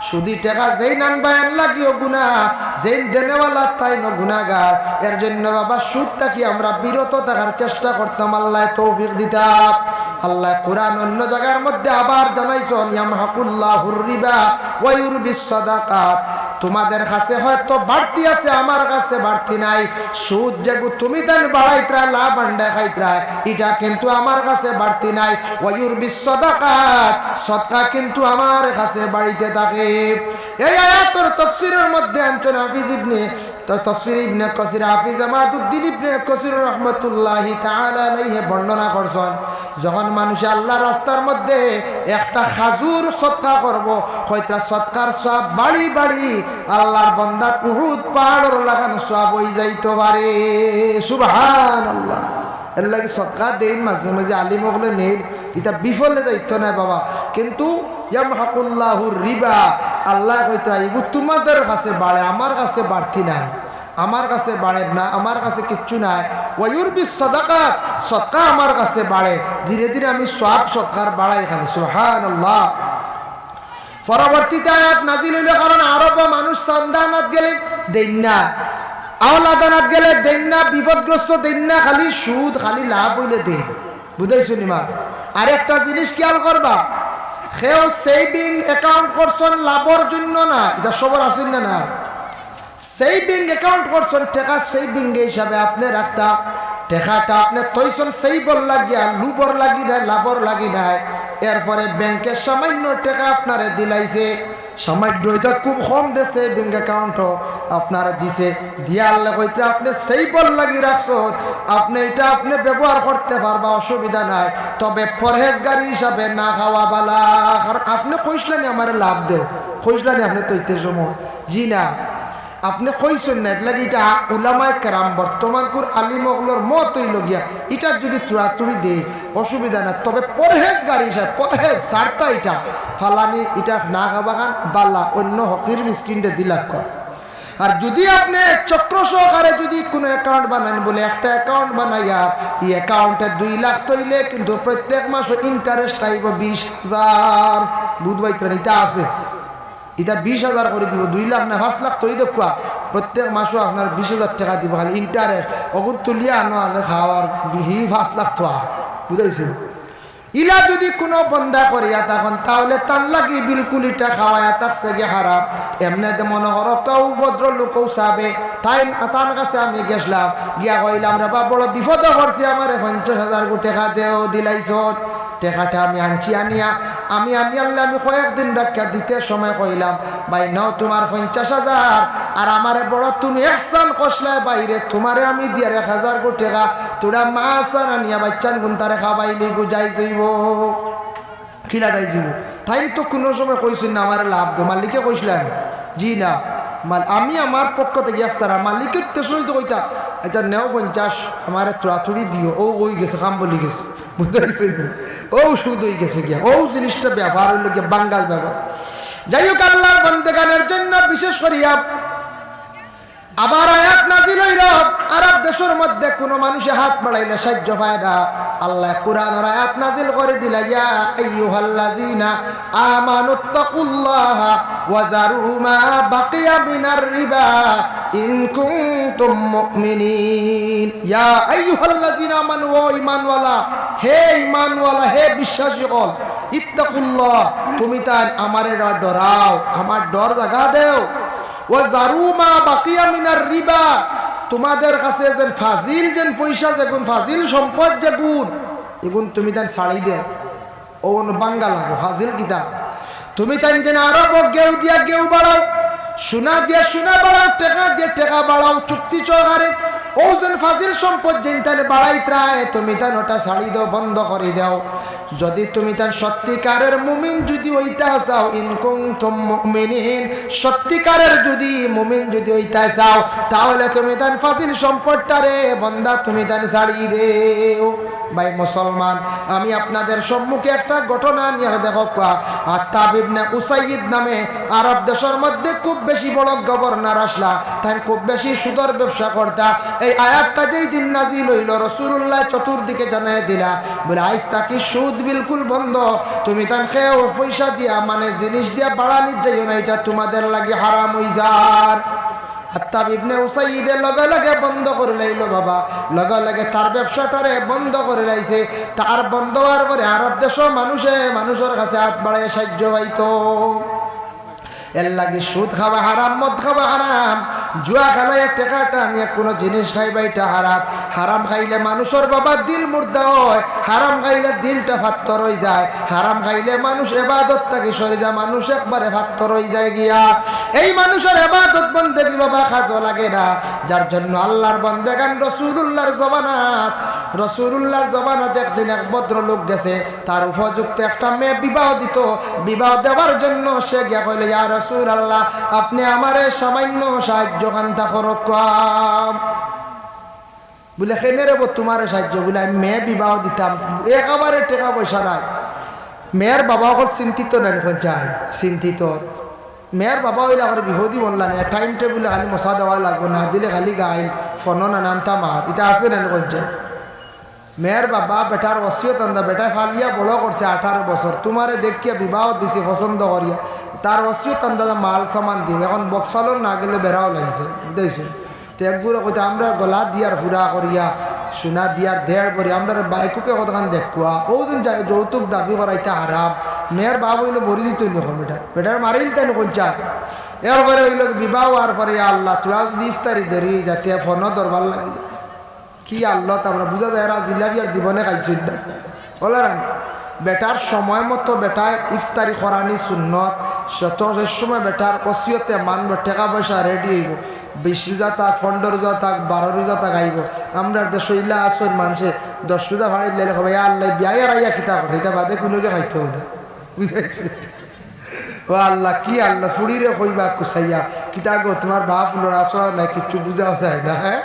সুদি টেকা যেইন আনবা এন লাগিও গুনা, যেইন দেনেওয়ালা তাইনও গুনাগার। এর জন্য বাবা সুদ থাকি আমরা বিরত থাকার চেষ্টা করতাম, আল্লায় তৌফিক দিতা। আল্লায় কুরআন অন্য জাগার মধ্যে আবার জানাইছইন, "ইয়ামহাকুল্লাহুর রিবা ওয়া ইউরবিস সাদাকাত।" তোমাদের কাছে হয়তো বাড়তি আছে, আমার কাছে বাড়তি নাই। সুদ যেগু তুমি তাইন বাড়াইতরায়, লাভ আন্ডায় খাইতরায়, ইটা কিন্তু আমার কাছে বাড়তি নাই। ওয়ায়ুরবিস সাদাকাত, সদকা কিন্তু আমার কাছে বাড়িতে থাকে। এই আয়াতর তফসিরর মধ্যে আনছইন হাফিজ ইবনে, তো তফসির ইবনে কাসির, হাফিজ ইমাদুদ্দিন ইবনে কাসির রহমতুল্লাহি তাআলা আলাইহি বর্ণনা করছইন, যখন মানুষে আল্লার রাস্তার মধ্যে একটা খাজুর সদকা করবো, কইতরা সদকার সওয়াব বাড়ি বাড়ি আল্লার বন্দার উহুদ পাহাড়র লাখান সওয়াব অইযাইতো পারে। সুবহানাল্লাহ। এরলাগি সদকা দেইন, মাঝে মাঝে আলিম অকলে নেইন, ইটা বিফলে যাইতো নায় বাবা। কিন্তু ইয়ামহাকুল্লাহুর রিবা, আল্লায় কইতরা, ইগু তোমাদের কাছে বাড়ে, আমার কাছে বাড়তি নাই। আমার কাছে বাড়ের না, আমার কাছে কিচ্ছু নাই। ওয়ায়ুরবিস সাদাকাত, সদকা আমার কাছে বাড়ে। ধীরে ধীরে আমি সওয়াব সদকার বাড়াই খালি। সুবহানাল্লাহ। পরবর্তীতে আয়াত নাজিল অইলো, কারণ আরবো মানুষ চান্দা আনাত গেলে দেইন না, আওলাদ আনাত গেলে দেইন না, বিপদগ্রস্ত দেইন না, খালি সুদ, খালি লাভ অইলে দেইন। বুঝাইছো নি মা? আরেকটা জিনিস খেয়াল করবা, কেউ সেভিং অ্যাকাউন্ট করছইন লাভর জন্য না, ইটা সবর আছে না, না? সেভিং অ্যাকাউন্ট করছইন, টেকা সেভিং হিসাবে আপনে রাখতা, টেকাটা আপনে থইছইন সেইভর লাগিয়া, লুভর লাগি নায়, লাভর লাগি নায়। এরপরে ব্যাংকে সামান্য টেকা আপনারে দিলাইছে, সামান্য, ইটা খুব কম দেয় সেভিং অ্যাকাউন্টো আপনারে দিছে, দিয়া আল্লায় কইতরা আপনে সেইভর লাগি রাখছইন, আপনে ইটা আপনে ব্যবহার করতে পারবা, অসুবিধা নাই, তবে পরহেজগারি হিসাবে না খাওয়া বালা। কারণ আপনে কইছলা নি আমারে লাভ দেও, কইছলা নি আপনে থইতে সময়? জি না। আপনে কইছইন না, এরলাগি ইটা উলামায়ে কেরাম, বর্তমানকুর আলিম অকলর মত অইলো গিয়া, ইটা যদি তুড়াতুড়ি দেয়, অসুবিধা না, তবে পরহেজগারি হিসাবে, পরহেজ ছাড়তা ইটা, ফালানি ইটা না খাবাখান বালা, অইন্য ফকির মিসকিনরে দিলাউক্কা। আর যদি আপনে চক্র সহকারে যদি কুনু অ্যাকাউন্ট বানাইন, বুলে একটা অ্যাকাউন্ট বানাইয়া ই অ্যাকাউন্টে দুই লাখ থইলে কিন্তু প্রত্যেক মাসো ইন্টারেস্ট আইবো বিশ হাজার, বুঝবাইতরা নি, ইটা আছে। ইটা বিশ হাজার করি দিবো, দুই লাখ না পাঁচ লাখ থই দেউক্কা, প্রত্যেক মাসো আপনার বিশ হাজার টেকা দিবো, খালি ইন্টারেস্ট। অগুন তুলিয়া আনো, আনে খাওয়ার বিহি পাঁচ লাখ থোয়া, বুঝাইছি? ইলা যদি কুনু বন্দা করিয়া থাকইন, তাহলে তান লাগি বিলকুল ইটা খাওয়াইয়া থাকছে গি হারাম। এমনে তো মনো করো, কেউ ভদ্রলোক, কেউ সাবে, তাইন, তান কাছে আমি গেছলাম, গিয়া কইলাম, "রে বা, বড় বিপদো পড়ছি, আমারে পঞ্চাশ হাজার গু টেকা দেও", দিলাইছইন। টেকাটা আমি আনছি, আনিয়া, আমি আনিয়ারলে আমি কয়েকদিন রাখিয়া দিতে সময় কইলাম, "ভাই, নেও তুমার পঞ্চাশ হাজার, আর আমারে বড় তুমি ইহসান করছলায় ভাইরে, তুমারে আমি দিয়ার এক হাজার গু টেকা, তুরা মাছ আর আনিয়া বাইচ্চাইন গুনতারে খাবাইলি গু, যাইজ অইবো।" কিলা যাইজ অইবো? তাইন তো কুনু সময় কইছইন না আমারে লাভ দেও, মালিকে কইছলা নি? জি না। মাল-, আমি আমার পক্ষ থাকি এক সারা, মালিকে তে সময় তো কইতা, "আইচ্ছা, নেও পঞ্চাশ, আমারে তুড়াতুড়ি দিও, অউ অইগেছে, কাম বলি গেছে।" বুঝতে পারছেন? অউ সুদ অইগেছে গিয়া, অউ জিনিসটা ব্যাপার অইলো গিয়া বাঙ্গাল ব্যাপার। যাই হোক, আল্লার বন্দেগানের জন্য বিশেষ করিয়া আবার আয়াত নাজিল অইলো, আরব দেশর মধ্যে কুনু মানুষে হাত বাড়াইলে সাইয্য পায় না। আল্লায় কুরআনর আয়াত নাজিল করি দিলা, "ইয়া আইয়ুহাল্লাযীনা আমানুত্তাকুল্লাহা ওয়া যারু মা বাকিয়া মিনার রিবা ইন কুনতুম মুমিনিন।" ইয়া আইয়ুহাল্লাযীনা আমানু, ও ঈমানওয়ালা, হে ঈমানওয়ালা, হে বিশ্বাসী অকল, ইত্তাকুল্লাহ, তুমিতাইন আমারে ডরাও, আমার ডর জাগা দেও। ওয়া যারু মা বাকিয়া মিনার রিবা, তুমাদের কাছে যেন ফাজিল যেন পয়সা যেগুন, ফাজিল সম্পদ যেগুন, ইগুন তুমিতাইন ছাড়ি দেও। অউ বাঙ্গাল অইবো, ফাজিল কিতা? তুমিতাইন যেন আরবো গেউ দিয়া গেউ বাড়াও, সোনা দিয়া সোনা বাড়াও, টেকা দিয়া টেকা বাড়াও, চুক্তি সহকারে। অউ যেন ফাজিল সম্পদ যেইনতাইন বাড়াইতরায়, তুমিতাইন ওটা ছাড়ি দেও, বন্ধ করি দেও। যদি তুমিতাইন সত্যিকারের মুমিন যদি অইতা চাও, ইন কুনতুম মুমিনিন, সত্যিকারের যদি মুমিন যদি অইতা চাও, তাহলে তুমিতাইন ফাজিল সম্পদটারে বন্দা তুমিতাইন ছাড়ি দেও। ভাই মুসলমান, আমি আপনাদের সম্মুখে একটা ঘটনা নিয়ার দেখউক্কা। আত্তাব ইবনে উসাইদ নামে আরব দেশর মধ্যে খুব বেশি বড় গভর্নর আছলা, তাইন খুব বেশি সুদর ব্যবসা করতা। এই আয়াতটা যেই দিন নাজিল অইলো, রাসূলুল্লায় চতুর্দিকে জানাই দিলা, বলে, "আইজ থাকি সুদ বিলকুল বন্ধ, তুমিতাইন কেউ পয়সা দিয়া, মানে জিনিস দিয়া বাড়ানিত যাইও না, ইটা তুমাদের লাগি হারাম অইযার।" আত্তাব ইবনে উসাইদে লগে লগে বন্ধ করিলাইলো বাবা, লগে লগে তার ব্যবসাটারে বন্ধ করিলাইছে। তার বন্ধ অওয়ার পরে আরব দেশো মানুষে মানুষর কাছে হাত বাড়াইয়া সাইয্য পাইতো। এরলাগি সুদ খাওয়া হারাম, মদ খাওয়া হারাম, জুয়া খেলাইয়া টেকা টানিয়া কুনু জিনিস খাইবা ইটা হারাম। হারাম খাইলে মানুষর বাবা দিল মুর্দা অয়, হারাম খাইলে দিলটা ফাত্তর অইযায়, হারাম খাইলে মানুষ এবাদত থাকি সরি যায়, মানুষ একবারে ফাত্তর অইযায় গিয়া। এই মানুষর এবাদত বন্দেগি বাবা কাজো লাগে না, যার জন্য আল্লার বন্দেগান রসুলুল্লার জমানাত, রসুলুল্লার জমানাত একদিন এক ভদ্রলোক গেছে, তার উপযুক্ত একটা মেয়ে বিবাহ দিতো। বিবাহ দেওয়ার জন্য সে গিয়া কইলো, "ইয়া রাসুলাল্লাহ, আপনে আমারে সামান্য সাহায্য খান্তা করউক্কা।" বুলে, "কেনে রেবো তুমারে সাহায্য?" বুলে, "আমি মেয়ে বিবাহ দিতাম, একেবারে টেকা পয়সা নাই।" মেয়ের বাবা অকল চিন্তিত নানি কইন চাই, চিন্তিত। মেয়ের বাবা অইলা করে বিপদি বললা না, time table-এ খালি মশা দেওয়া লাগবো, না দিলে খালি গাইল, ফোনো নানানতা মাত, ইতা আছে নানি কইন চাই। মেয়ের বাবা বেটার ওসিয়ত আন্দা, বেটায় ফালিয়া বড় করছে আঠারো বছর, তুমারে দেখিয়া বিবাহ দিছে পছন্দ করিয়া, তার ওসিয়ত আন্দাজে মাল সামান দিবে। এখন বক্স ফালন না গেলে বেড়াও লাগিছে, বুঝাইছে? তে একগুরে কইতে, "আমরার গলা দিয়ার ফুরা করিয়া, সোনা দিয়ার দেড় ভরি, আমরার বাইকুকে কতখান দেখুয়া।" ও যেন যায়, যৌতুক দাবি করাইতা হারাম। মেয়ের বাপ অইলে ভরি দিত নি কম বেটা, বেটার মারিল তাই কইন চায়। এরপরে অইলো বিবাহ অওয়ার পরে, "ইয়া আল্লাহ, তোরা যদি ইফতারি দেরি যাতে ফোনো দরবার লাগি যায়।" কি আল্লাহ, তা আমরা বুঝা যায়, এরা জিলাপি আর জীবনে খাইছইন না। ওলা রানি, বেটার সময় মতো বেটায় ইফতারি করানি সুন্নত। সে তো সে সময় বেটার ওসিয়তে মানবো, টেকা পয়সা রেডি অইবো, বিশ রোজা থাক, পনেরো রোজা থাক, বারো রোজা থাক আইবো। আমরার দেশো ইলা আছইন মানষে দশ রোজা ফাড়িলে কইবা, "ইয়া আল্লাহ, বিয়াইয়ার আইয়া কিতা কথা, ইতা বাদে কুনুকে খাইতো না।" বুঝাইছি? ও আল্লাহ, কি আল্লাহ, ফুড়িরে কইবা কুসাইয়া, "কিতা গো, তুমার বাপ লড়াচড়া নাই, কিচ্ছু বুঝাও যায় না, হ্যাঁ?"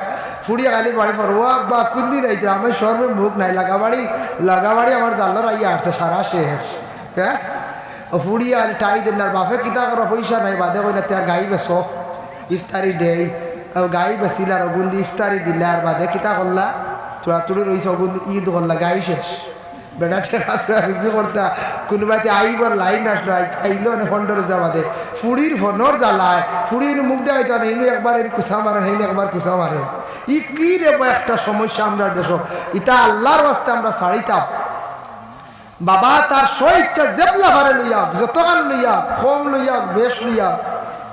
ফুড়িয়ে খালি বাড়ি পর, "ও আব্বা, কুনদিন আইতে? আমার শরমে মুখ নাই, লাগাবাড়ি, লাগাবাড়ি আমার জালর আইয়া আসছে, সারা শেষ।" হ্যাঁ? ও ফুড়িয়ে খালি টাই দেন, আর বাপে কিতা করো, পয়সা নাই, বাদে কইলা, "তে আর গাই বেচো, ইফতারি দেই।" ও গাই বেচিলা, আর অগুন দি ইফতারি দিলা, আর বাদে কিতা করলা? তুড়াতুড়ি রইছে, অগুন দি ঈদ করলা, গাই শেষ। বেটা টেকা তুড়া রুজি করতা, কুনুবাতে আইবর লাইন আসলো, আই-, আইলো অনে পনেরো রোজা বাদে। ফুড়ির ফোনর জ্বালায়, ফুড়ি ইনু মুখ দেখাইতো না, ইনু একবার ইনু কুসা মারে, হেইনু একবার কুসা মারে। ই কি রে বা একটা সমস্যা আমরার দেশো। ইতা আল্লার ওয়াস্তে আমরা ছাড়িতাম। বাবা তার স্বইচ্ছা যেবলা পারে লইয়া, যতখান লইয়া, কম লইয়া, বেশ লইয়া,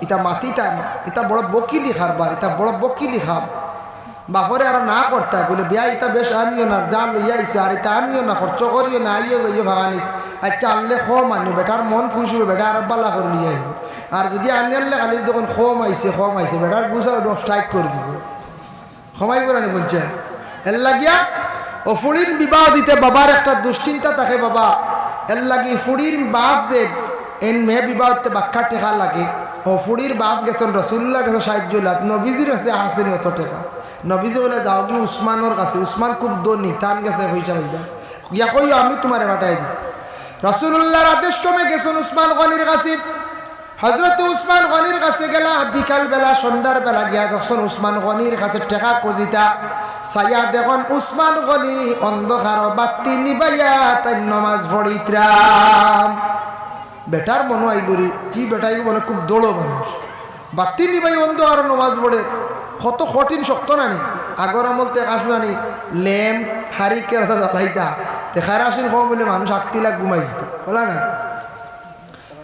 ইতা মাতিতা না। ইতা বড় বকিলি কারবার, ইতা বড় বকিলি কাম। বাপরে আরো না করতা, বুলে, "বিয়াই, ইতা বেশ আনিও না, যা লইয়া আইছো, আর ইতা আনিও না, খরচ করিও না, আইও যাইও ভাগানিত।" আচ্ছা, আনলে কম আনিও, বেটার মন খুশ অইবো, বেটা আরো বালা করি লইয়া আইবো। আর যুদি আনিয়ারলে খালি যখন কম আইছে, কম আইছে, বেটার গুছা অইবো, strike করি দিবো। কমাই করানি বলছে। এর লাগিয়া ও ফুড়ির বিবাহ দিতে বাবার একটা দুশ্চিন্তা থাকে বাবা। এর লাগি ফুড়ির বাপ যে এন মেয়ে বিবাহ দিতে বাক্কা টেকা লাগে, ও ফুড়ির বাপ গেছইন রসুলুল্লার গেছে সাহায্য লাত, নবীজির গেছে আছে নি অত টেকা। নবীজি বুলে, "যাওগি উসমানর গেছে, উসমান খুব ধনী, তান গেছে পয়সা পাইবা। গিয়া কইও আমি তুমারে পাঠাই দিছি।" রসুলুল্লার আদেশ ক্রমে গেছইন উসমান গনির গেছে। হজরতে উসমান গনির গেছে গেলা, বিকাল বেলা, সন্ধ্যার বেলা গিয়া দেখছইন উসমান গনির গেছে টেকা খুজিতা। চাইয়া দেখইন উসমান গনি অন্ধকারো বাত্তি নিবাইয়া তাইন নমাজ পড়িতরাম। বেটার মনো আইলো রে, কি বেটা ইগু মনে খুব দড় মানুষ। বাত্তি নিবাইয়া অন্ধকারো নমাজ পড়ের, কত কঠিন শক্ত নানি। আগর আমলতে কাশ নানি, লেম, হারি কেরাসা জ্বালাইতা। তে খারাসিন কম অইলে মানুষ আখতিলা ঘুমাই যিতা, বুলা না?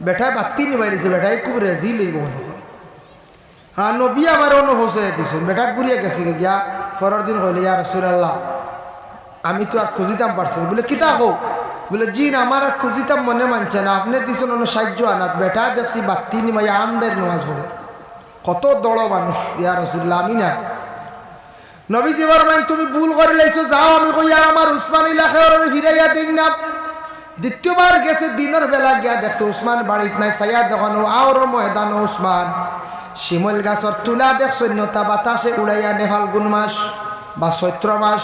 বেটায় বাত্তি নিবাইলিছে, বেটায় খুব রেজি লইবো মনো কর। আর নবী আমারে অনো পৌঁছাইয়া দিছইন, বেটা ঘুরিয়া গেছে গিয়া, পরর দিন কইলে, "ইয়া রাসুলাল্লাহ, আমি তো আর খুজিতাম পারছি না।" বুলে, "কিতা কও?" বুলে, "জি না, আমার আর খুজিতাম মনে মানছে না, আপনে দিছইন অনো সাহায্য আনাত, বেটা দেখছি বাত্তি নিবাইয়া আন্দাইর নমাজ পড়ে।" কত দড় মানুষ, "ইয়া রাসুলাল্লাহ, আমি না।" নবীজি ফরমাইন, "তুমি ভুল করিলাইছো, যাও, আমি কইয়ার আমার উসমান ইলা কেউরে ফিরাইয়া দেইন না।" দ্বিতীয়বার গেছে, দিনর বেলা গিয়া দেখছে উসমান বাড়িত নাই, চাইয়া দেখইন অউ আওরো ময়দানো উসমান। শিমল গাছর তুলা দেখছইন নি, অতা বাতাসে উড়াইয়া নে ফাল্গুন মাস বা চৈত্র মাস।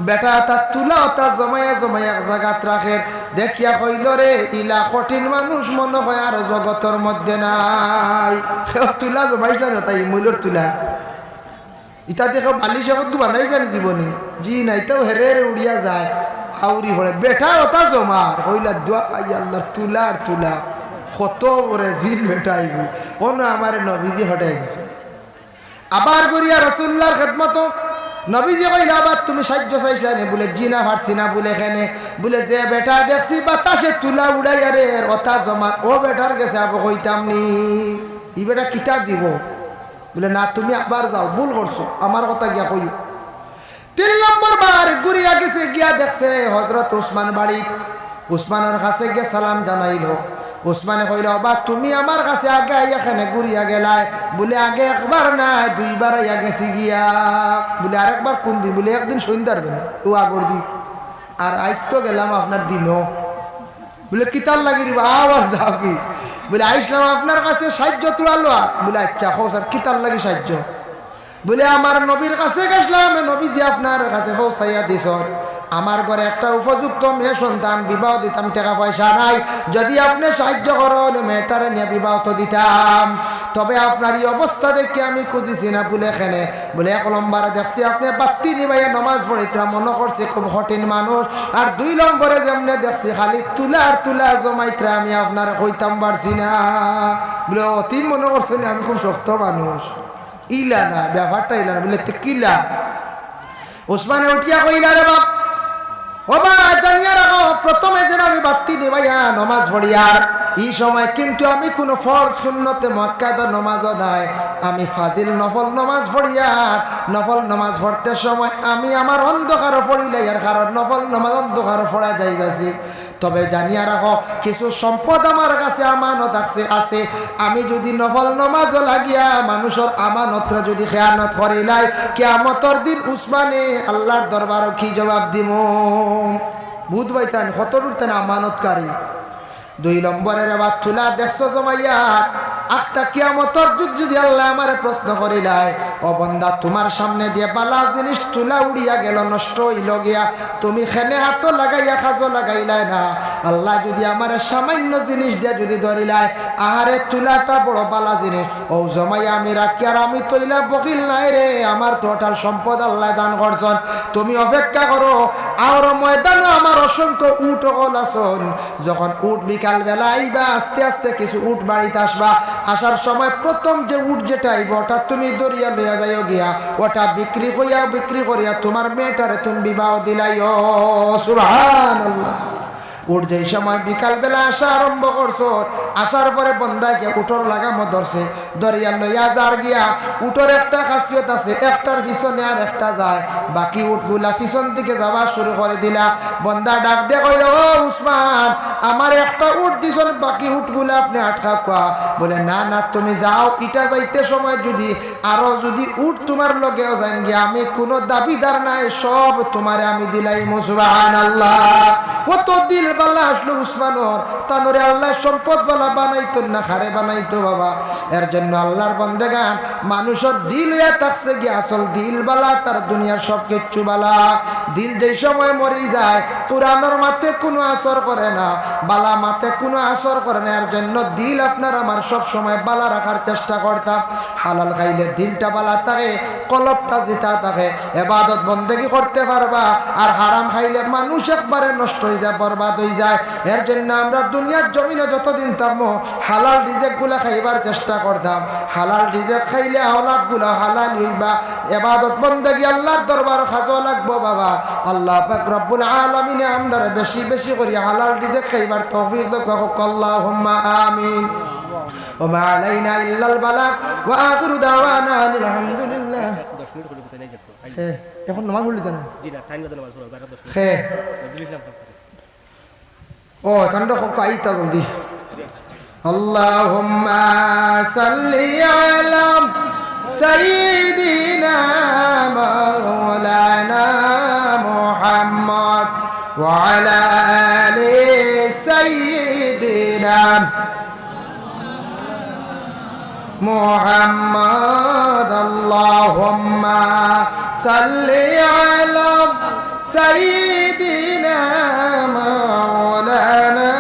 বেটা অতা তুলা অতা জমাইয়া জমাইয়া এক জাগাত রাখের, দেখিয়া কইলো, "রে, ইলা কঠিন মানুষ মনো কয় আর জগতর মধ্যে নাই।" কেউ তুলা জমাইছলা নি, অতা ইমলর তুলা। ইতা দেখো বালিশ এখন তো বানাই জানি জীবনে। জি না, ইতাও হেরে হেরে উড়িয়া যায়। আউরি পড়ে। বেটা অতা জমার। কইলা, "দোয়া, আই আল্লাহর তুলা আর তুলা।" কত বড় জিল বেটা আইবো। অনো আমারে নবীজি হটাই দিছে। আবার করিয়া রাসুলুল্লাহর খেদমতো নবীজি কইলা, "আবার তুমি সাহায্য চাইছলায় নি?" বুলে, "জি না, পারছি না।" বুলে, "কেনে?" বুলে, "যে বেটা দেখছি বাতাসে তুলা উড়াইয়ার, অতা জমান, অউ বেটার গেছে আবু কইতাম নি?" ই বেটা কিতা দিবো? বুলে, "না, তুমি আবার যাও, ভুল করছো, আমার কথা গিয়া কইও।" তিন নম্বর বার ঘুরিয়া গেছে, গিয়া দেখছে হজরত উসমান বাড়িত। উসমানর কাছে গিয়া সালাম জানাইলো। উসমানে কইলো, "ওবা, তুমি আমার কাছে আগে আইয়া কেনে ঘুরিয়া গেলায়?" বুলে, "আগে একবার নায়, দুইবার আইয়া গেছি গিয়া।" বুলে, "আরেকবার কুন দিন?" বুলে, "একদিন সন্ধ্যার বেলা, অউ আগর দিন। আর আইজ তো গেলাম আপনার দিনো।" বুলে, "কিতার লাগি রে বা, আবার যাওগি?" বুলে, "আইছলাম আপনার কাছে সাহায্য তুলা লওয়ার।" বুলে, "আচ্ছা, কও স্যার, কিতার লাগি সাহায্য?" বুলে, "আমার নবীর কাছে গেছলাম, নবীজি আপনার কাছে পৌঁছাইয়া দিছইন। আমার ঘরে একটা উপযুক্ত মেয়ে সন্তান, বিবাহ দিতাম, টেকা পয়সা নাই। যদি আপনে সাহায্য করইন, মেয়েটারে নিয়া বিবাহ তো দিতাম। তবে আপনার ই অবস্থা দেখি আমি খুঁজিছি না।" বুলে, "কেনে?" বুলে, "এক নম্বরে দেখছি আপনে বাত্তি নিবাইয়া নমাজ পড়িতরা, মনো করছি খুব কঠিন মানুষ। আর দুই নম্বরে যেমনে দেখছি খালি তুলা আর তুলা জমাইতরা, আমি আপনারে কইতাম পারছি না।" বুলে, "ও, তি মনো করছো নি আমি খুব শক্ত মানুষ?" ইলা না, ব্যাপারটা ইলা না। বুলে, "তে কিলা?" উসমানে উঠিয়া কইলা, "রে বাপ, ওবা, জানিয়া রাখো, প্রথমে যেন আমি বাত্তি নিবাইয়া নমাজ পড়িয়ার, ই সময় কিন্তু আমি কুনু ফরজ সুন্নতে মুআক্কাদা নমাজও নাই, আমি ফাজিল নফল নমাজ পড়িয়ার। নফল নমাজ পড়তে সময় আমি আমার অন্ধকারো পড়িলাইয়ার, কারণ নফল নমাজ অন্ধকারো পড়া জায়েজ আছে।" তবে জানিয়া রাখো, কিছু সম্পদ আমার কাছে আমানত আছে, আছে। আমি যদি নফল নমাজও লাগিয়া মানুষর আমানতরে যদি খেয়ানত করিলাই, কিয়ামতর দিন উসমানে আল্লার দরবারো কি জবাব দিমু? বুঝ পাইতান, কত দূর তান আমানতকারী। দুই নম্বরে রে বাপ তুলা দেখছো জমাইয়া, আখতা কিয়ামতর যুগ যদি আল্লায় আমারে প্রশ্ন করিলায়, "ও বন্দা, তুমার সামনে দিয়া বালা জিনিস তুলা উড়িয়া গেল, নষ্ট অইল গিয়া, তুমি কেনে হাতো লাগাইয়া কাজো লাগাইলায় না?" আল্লায় যদি আমারে সামান্য জিনিস দিয়া যদি ধরিলায়, "আহারে, তুলাটা বড় বালা জিনিস, অউ জমাইয়া আমি রাখিয়ার, আমি তো ইলা বখিল নায় রে, আমার তো অটাল সম্পদ আল্লায় দান করছইন, তুমি অপেক্ষা করো, আর ময়দানো আমার অসংখ্য উট অকল আছইন।" যখন উট বিকাল বেলা আইবা, আস্তে আস্তে কিছু উট বাড়িত আসবা, আসার সময় প্রথম যে উট যেটা আইবো, অটা তুমি ধরিয়া লইয়া যাইও গিয়া, অটা বিক্রি কইয়া, বিক্রি করিয়া তুমার মেয়েটারে তুমি বিবাহ দিলাইও। সুবহানাল্লাহ। উট যেই সময় বিকাল বেলা আসা আরম্ভ করছইন, আসার পরে বন্দায় গিয়া উটর লাগামো ধরছে, ধরিয়া লইয়া যার গিয়া। উটর একটা খাসিয়ত আছে, একটার পিছনে আর একটা যায়, বাকি উটগুলা পিছন দিকে যাওয়া শুরু করি দিলা। বন্দা ডাক দিয়া কইল, "ও উসমান, আমারে একটা উট দিছইন, বাকি উটগুলা আপনে আটকাউক্কা।" বলে, "না, না, তুমি যাও, ইটা যাইতে সময় যদি আরো যদি উট তুমার লগেও যাইন গিয়া, আমি কুনু দাবিদার নায়, সব তুমারে আমি দিলাইমু।" সুবহানাল্লাহ। অত দিল বালা আছলো উসমানর, তানরে আল্লায় সম্পদ বালা বানাইতো না, কারে বানাইতো বাবা? এর জন্য আল্লার বন্দেগান, মানুষর দিল অইয়া থাকছে গিয়া আসল দিল বালা, তার দুনিয়ার সব কিচ্ছু বালা। দিল যেই সময় মরি যায়, কোরআনর মাতে কুনু আসর করে না, বালা মাতে কুনু আসর করে না। এর জন্য দিল আপনার আমার সব সময় বালা রাখার চেষ্টা করতাম। হালাল খাইলে দিলটা বালা থাকে, কলবটা জিতা থাকে, এবাদত বন্দেগি করতে পারবা। আর হারাম খাইলে মানুষ একবারে নষ্ট অই যায়, বরবাদ অই যায়। এর জন্য আমরা দুনিয়ার জমিনো যতদিন থাকমু, হালাল রিজেকগুলা খাইবার চেষ্টা করতাম। হালাল রিজেক খাইলে আওলাদগুলা হালাল অইবা, এবাদত বন্দেগি আল্লার দরবারো কাজো লাগবো বাবা। আল্লাহ পাক রব্বুল আলামিনে আমরারে বেশি বেশি করি হালাল রিজেক খাইবার তৌফিক দেউক্কা, কউক্কা আল্লাহুম্মা আমিন। ওয়া মা আলাইনা ইল্লাল বালাগ, ওয়া আখিরু দাওয়ানা আনিল হামদুলিল্লাহ। হে, এখন নামাজ পড়লি তো না? জি না, টাইম মতো নামাজ পড়ো, বারো দশ মিনিট। হে। দিলাম। ও, ঠান্ডা হোক, আইতা জলদি। اللهم صل على سيدنا مولانا محمد وعلى آل سيدنا محمد. اللهم صل على سيدنا مولانا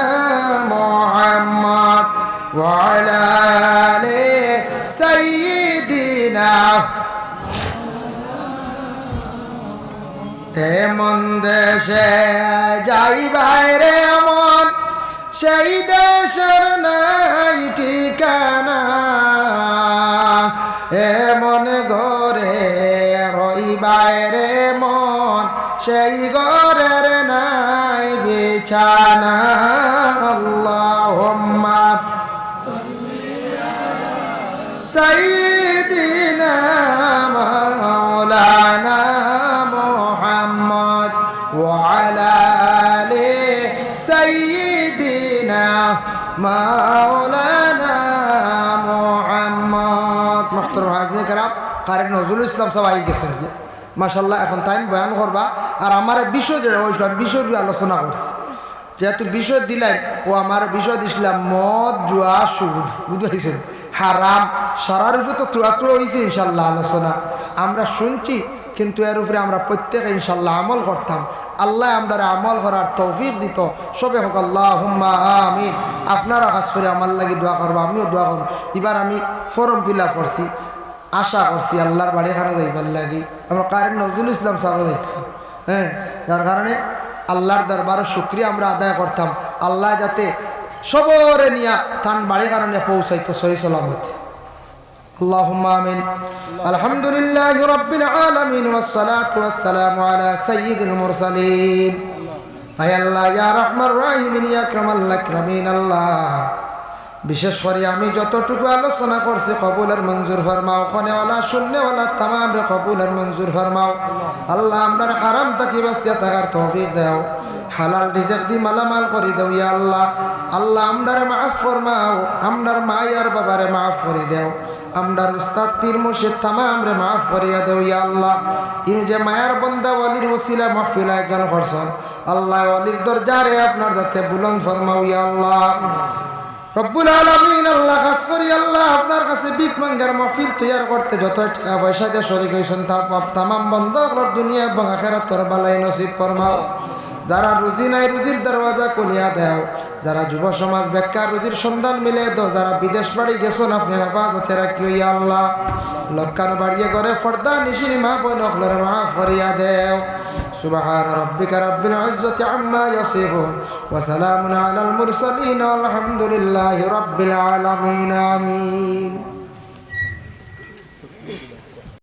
محمد وعلى آل سيدنا. এমন দেশে যাইবায় রে মন, সেই দেশের নাই ঠিকানা। এমন ঘরে রইবায় রে সেই ঘরের নাই বিছানা। আল্লাহুম্মা সাইয়্যিদিনা মাওলানা মুহাম্মদ ওয়া আলা আলি সাইয়্যিদিনা মাওলানা মুহাম্মদ। মুহতারাম হাজিরিন কেরাম, কারি নজরুল ইসলাম সাব আই গেছইন। মাশাআল্লাহ, এখন তাইন বয়ান করবা। আর আমারে বিষয় যেটা কইছলাম, বিষয় লইয়া আলোচনা করছি। যেহেতু বিষয় দিলাইন, ও আমারে বিষয় দিছলা মদ, জুয়া, সুদ, বুঝতে পারছইন? হারাম, সারার উপরে তো থুড়া থুড়া অইছে ইনশাআল্লাহ আলোচনা। আমরা শুনছি, কিন্তু এর উপরে আমরা প্রত্যেকে ইনশাআল্লাহ আমল করতাম। আল্লায় আমরারে আমল করার তৌফিক দিতো। সবে কউক আল্লাহুম্মা আমিন। আপনারা খাছ করি আমার লাগি দোয়া করবা, আমিও দোয়া করমু। ইবার আমি form fill up করছি। আশা করছি আল্লার বাড়িখানো যাইবার লাগি। আমরা কারি নজরুল ইসলাম সাব যাইতা, হ্যাঁ, যার কারণে আল্লার দরবারো শুকরিয়া আমরা আদায় করতাম, আল্লায় যাতে সবরে নিয়া তান বাড়িখানো পৌঁছাইতো সহি সালামতে। আল্লাহুম্মা আমিন। আলহামদুলিল্লাহি রাব্বিল আলামিন, ওয়াসসালাতু ওয়াসসালামু আলা সাইয়্যিদিল মুরসালিন। আয় আল্লাহ, ইয়া আরহামার রাহিমিন, ইয়া আকরামাল আকরামিন, আল্লাহ, বিশেষ করি আমি যতটুকু আলোচনা করছি, কবুল আর মঞ্জুর ফরমাও। কনেওয়ালা, শুননেওয়ালা তামামরে কবুল আর মঞ্জুর ফরমাও। আল্লাহ, আমরারে হারাম থাকি বাঁচিয়া থাকার তৌফিক দেও। হালাল রিজিক দি মালামাল করি দেও, ইয়া আল্লাহ। আল্লাহ, আমরারে মাফ ফরমাও, আমরার মা আর বাবারে মাফ করি দেও, আমরার উস্তাদ পীর মুর্শিদ তামামরে মাফ করিয়া দেও, ইয়া আল্লাহ। ইনু যে মায়ার বন্দা ওলির উছিলা মাহফিল আয়োজন করছইন, আল্লাহ, ওলির দরজারে আপনার যাতে বুলন্দ ফরমাও, ইয়া আল্লাহ। রব্বুল আলামিন, আল্লাহ, খাছ করি আল্লাহ, আপনার কাছে ভিক মাঙ্গার মাহফিল তৈয়ার করতে যত টেকা পয়সা দিয়া শরিক অইছইন, তা-, তামাম বন্দা অকলর দুনিয়া এবং আখেরাতর ভালাই নসিব ফরমাও। যারার রুজি নাই, রুজির দরওয়াজা খুলিয়া দেও। যারা যুব সমাজ বেকার, রুজির সন্ধান মিলাই দেও। যারা বিদেশ বাড়ি গেছইন, আপনে হেফাজতে রাখিও, ইয়া আল্লাহ। লক্কান বাড়িয়ে ঘরে পর্দানিশিন মা বইন অকলরে মাফ করিয়া দেও। সুবহান রাব্বিকা রাব্বিল ইজ্জতি আম্মা ইয়াসিফুন। وسلام على المرسلين والحمد لله رب العالمين. آمين.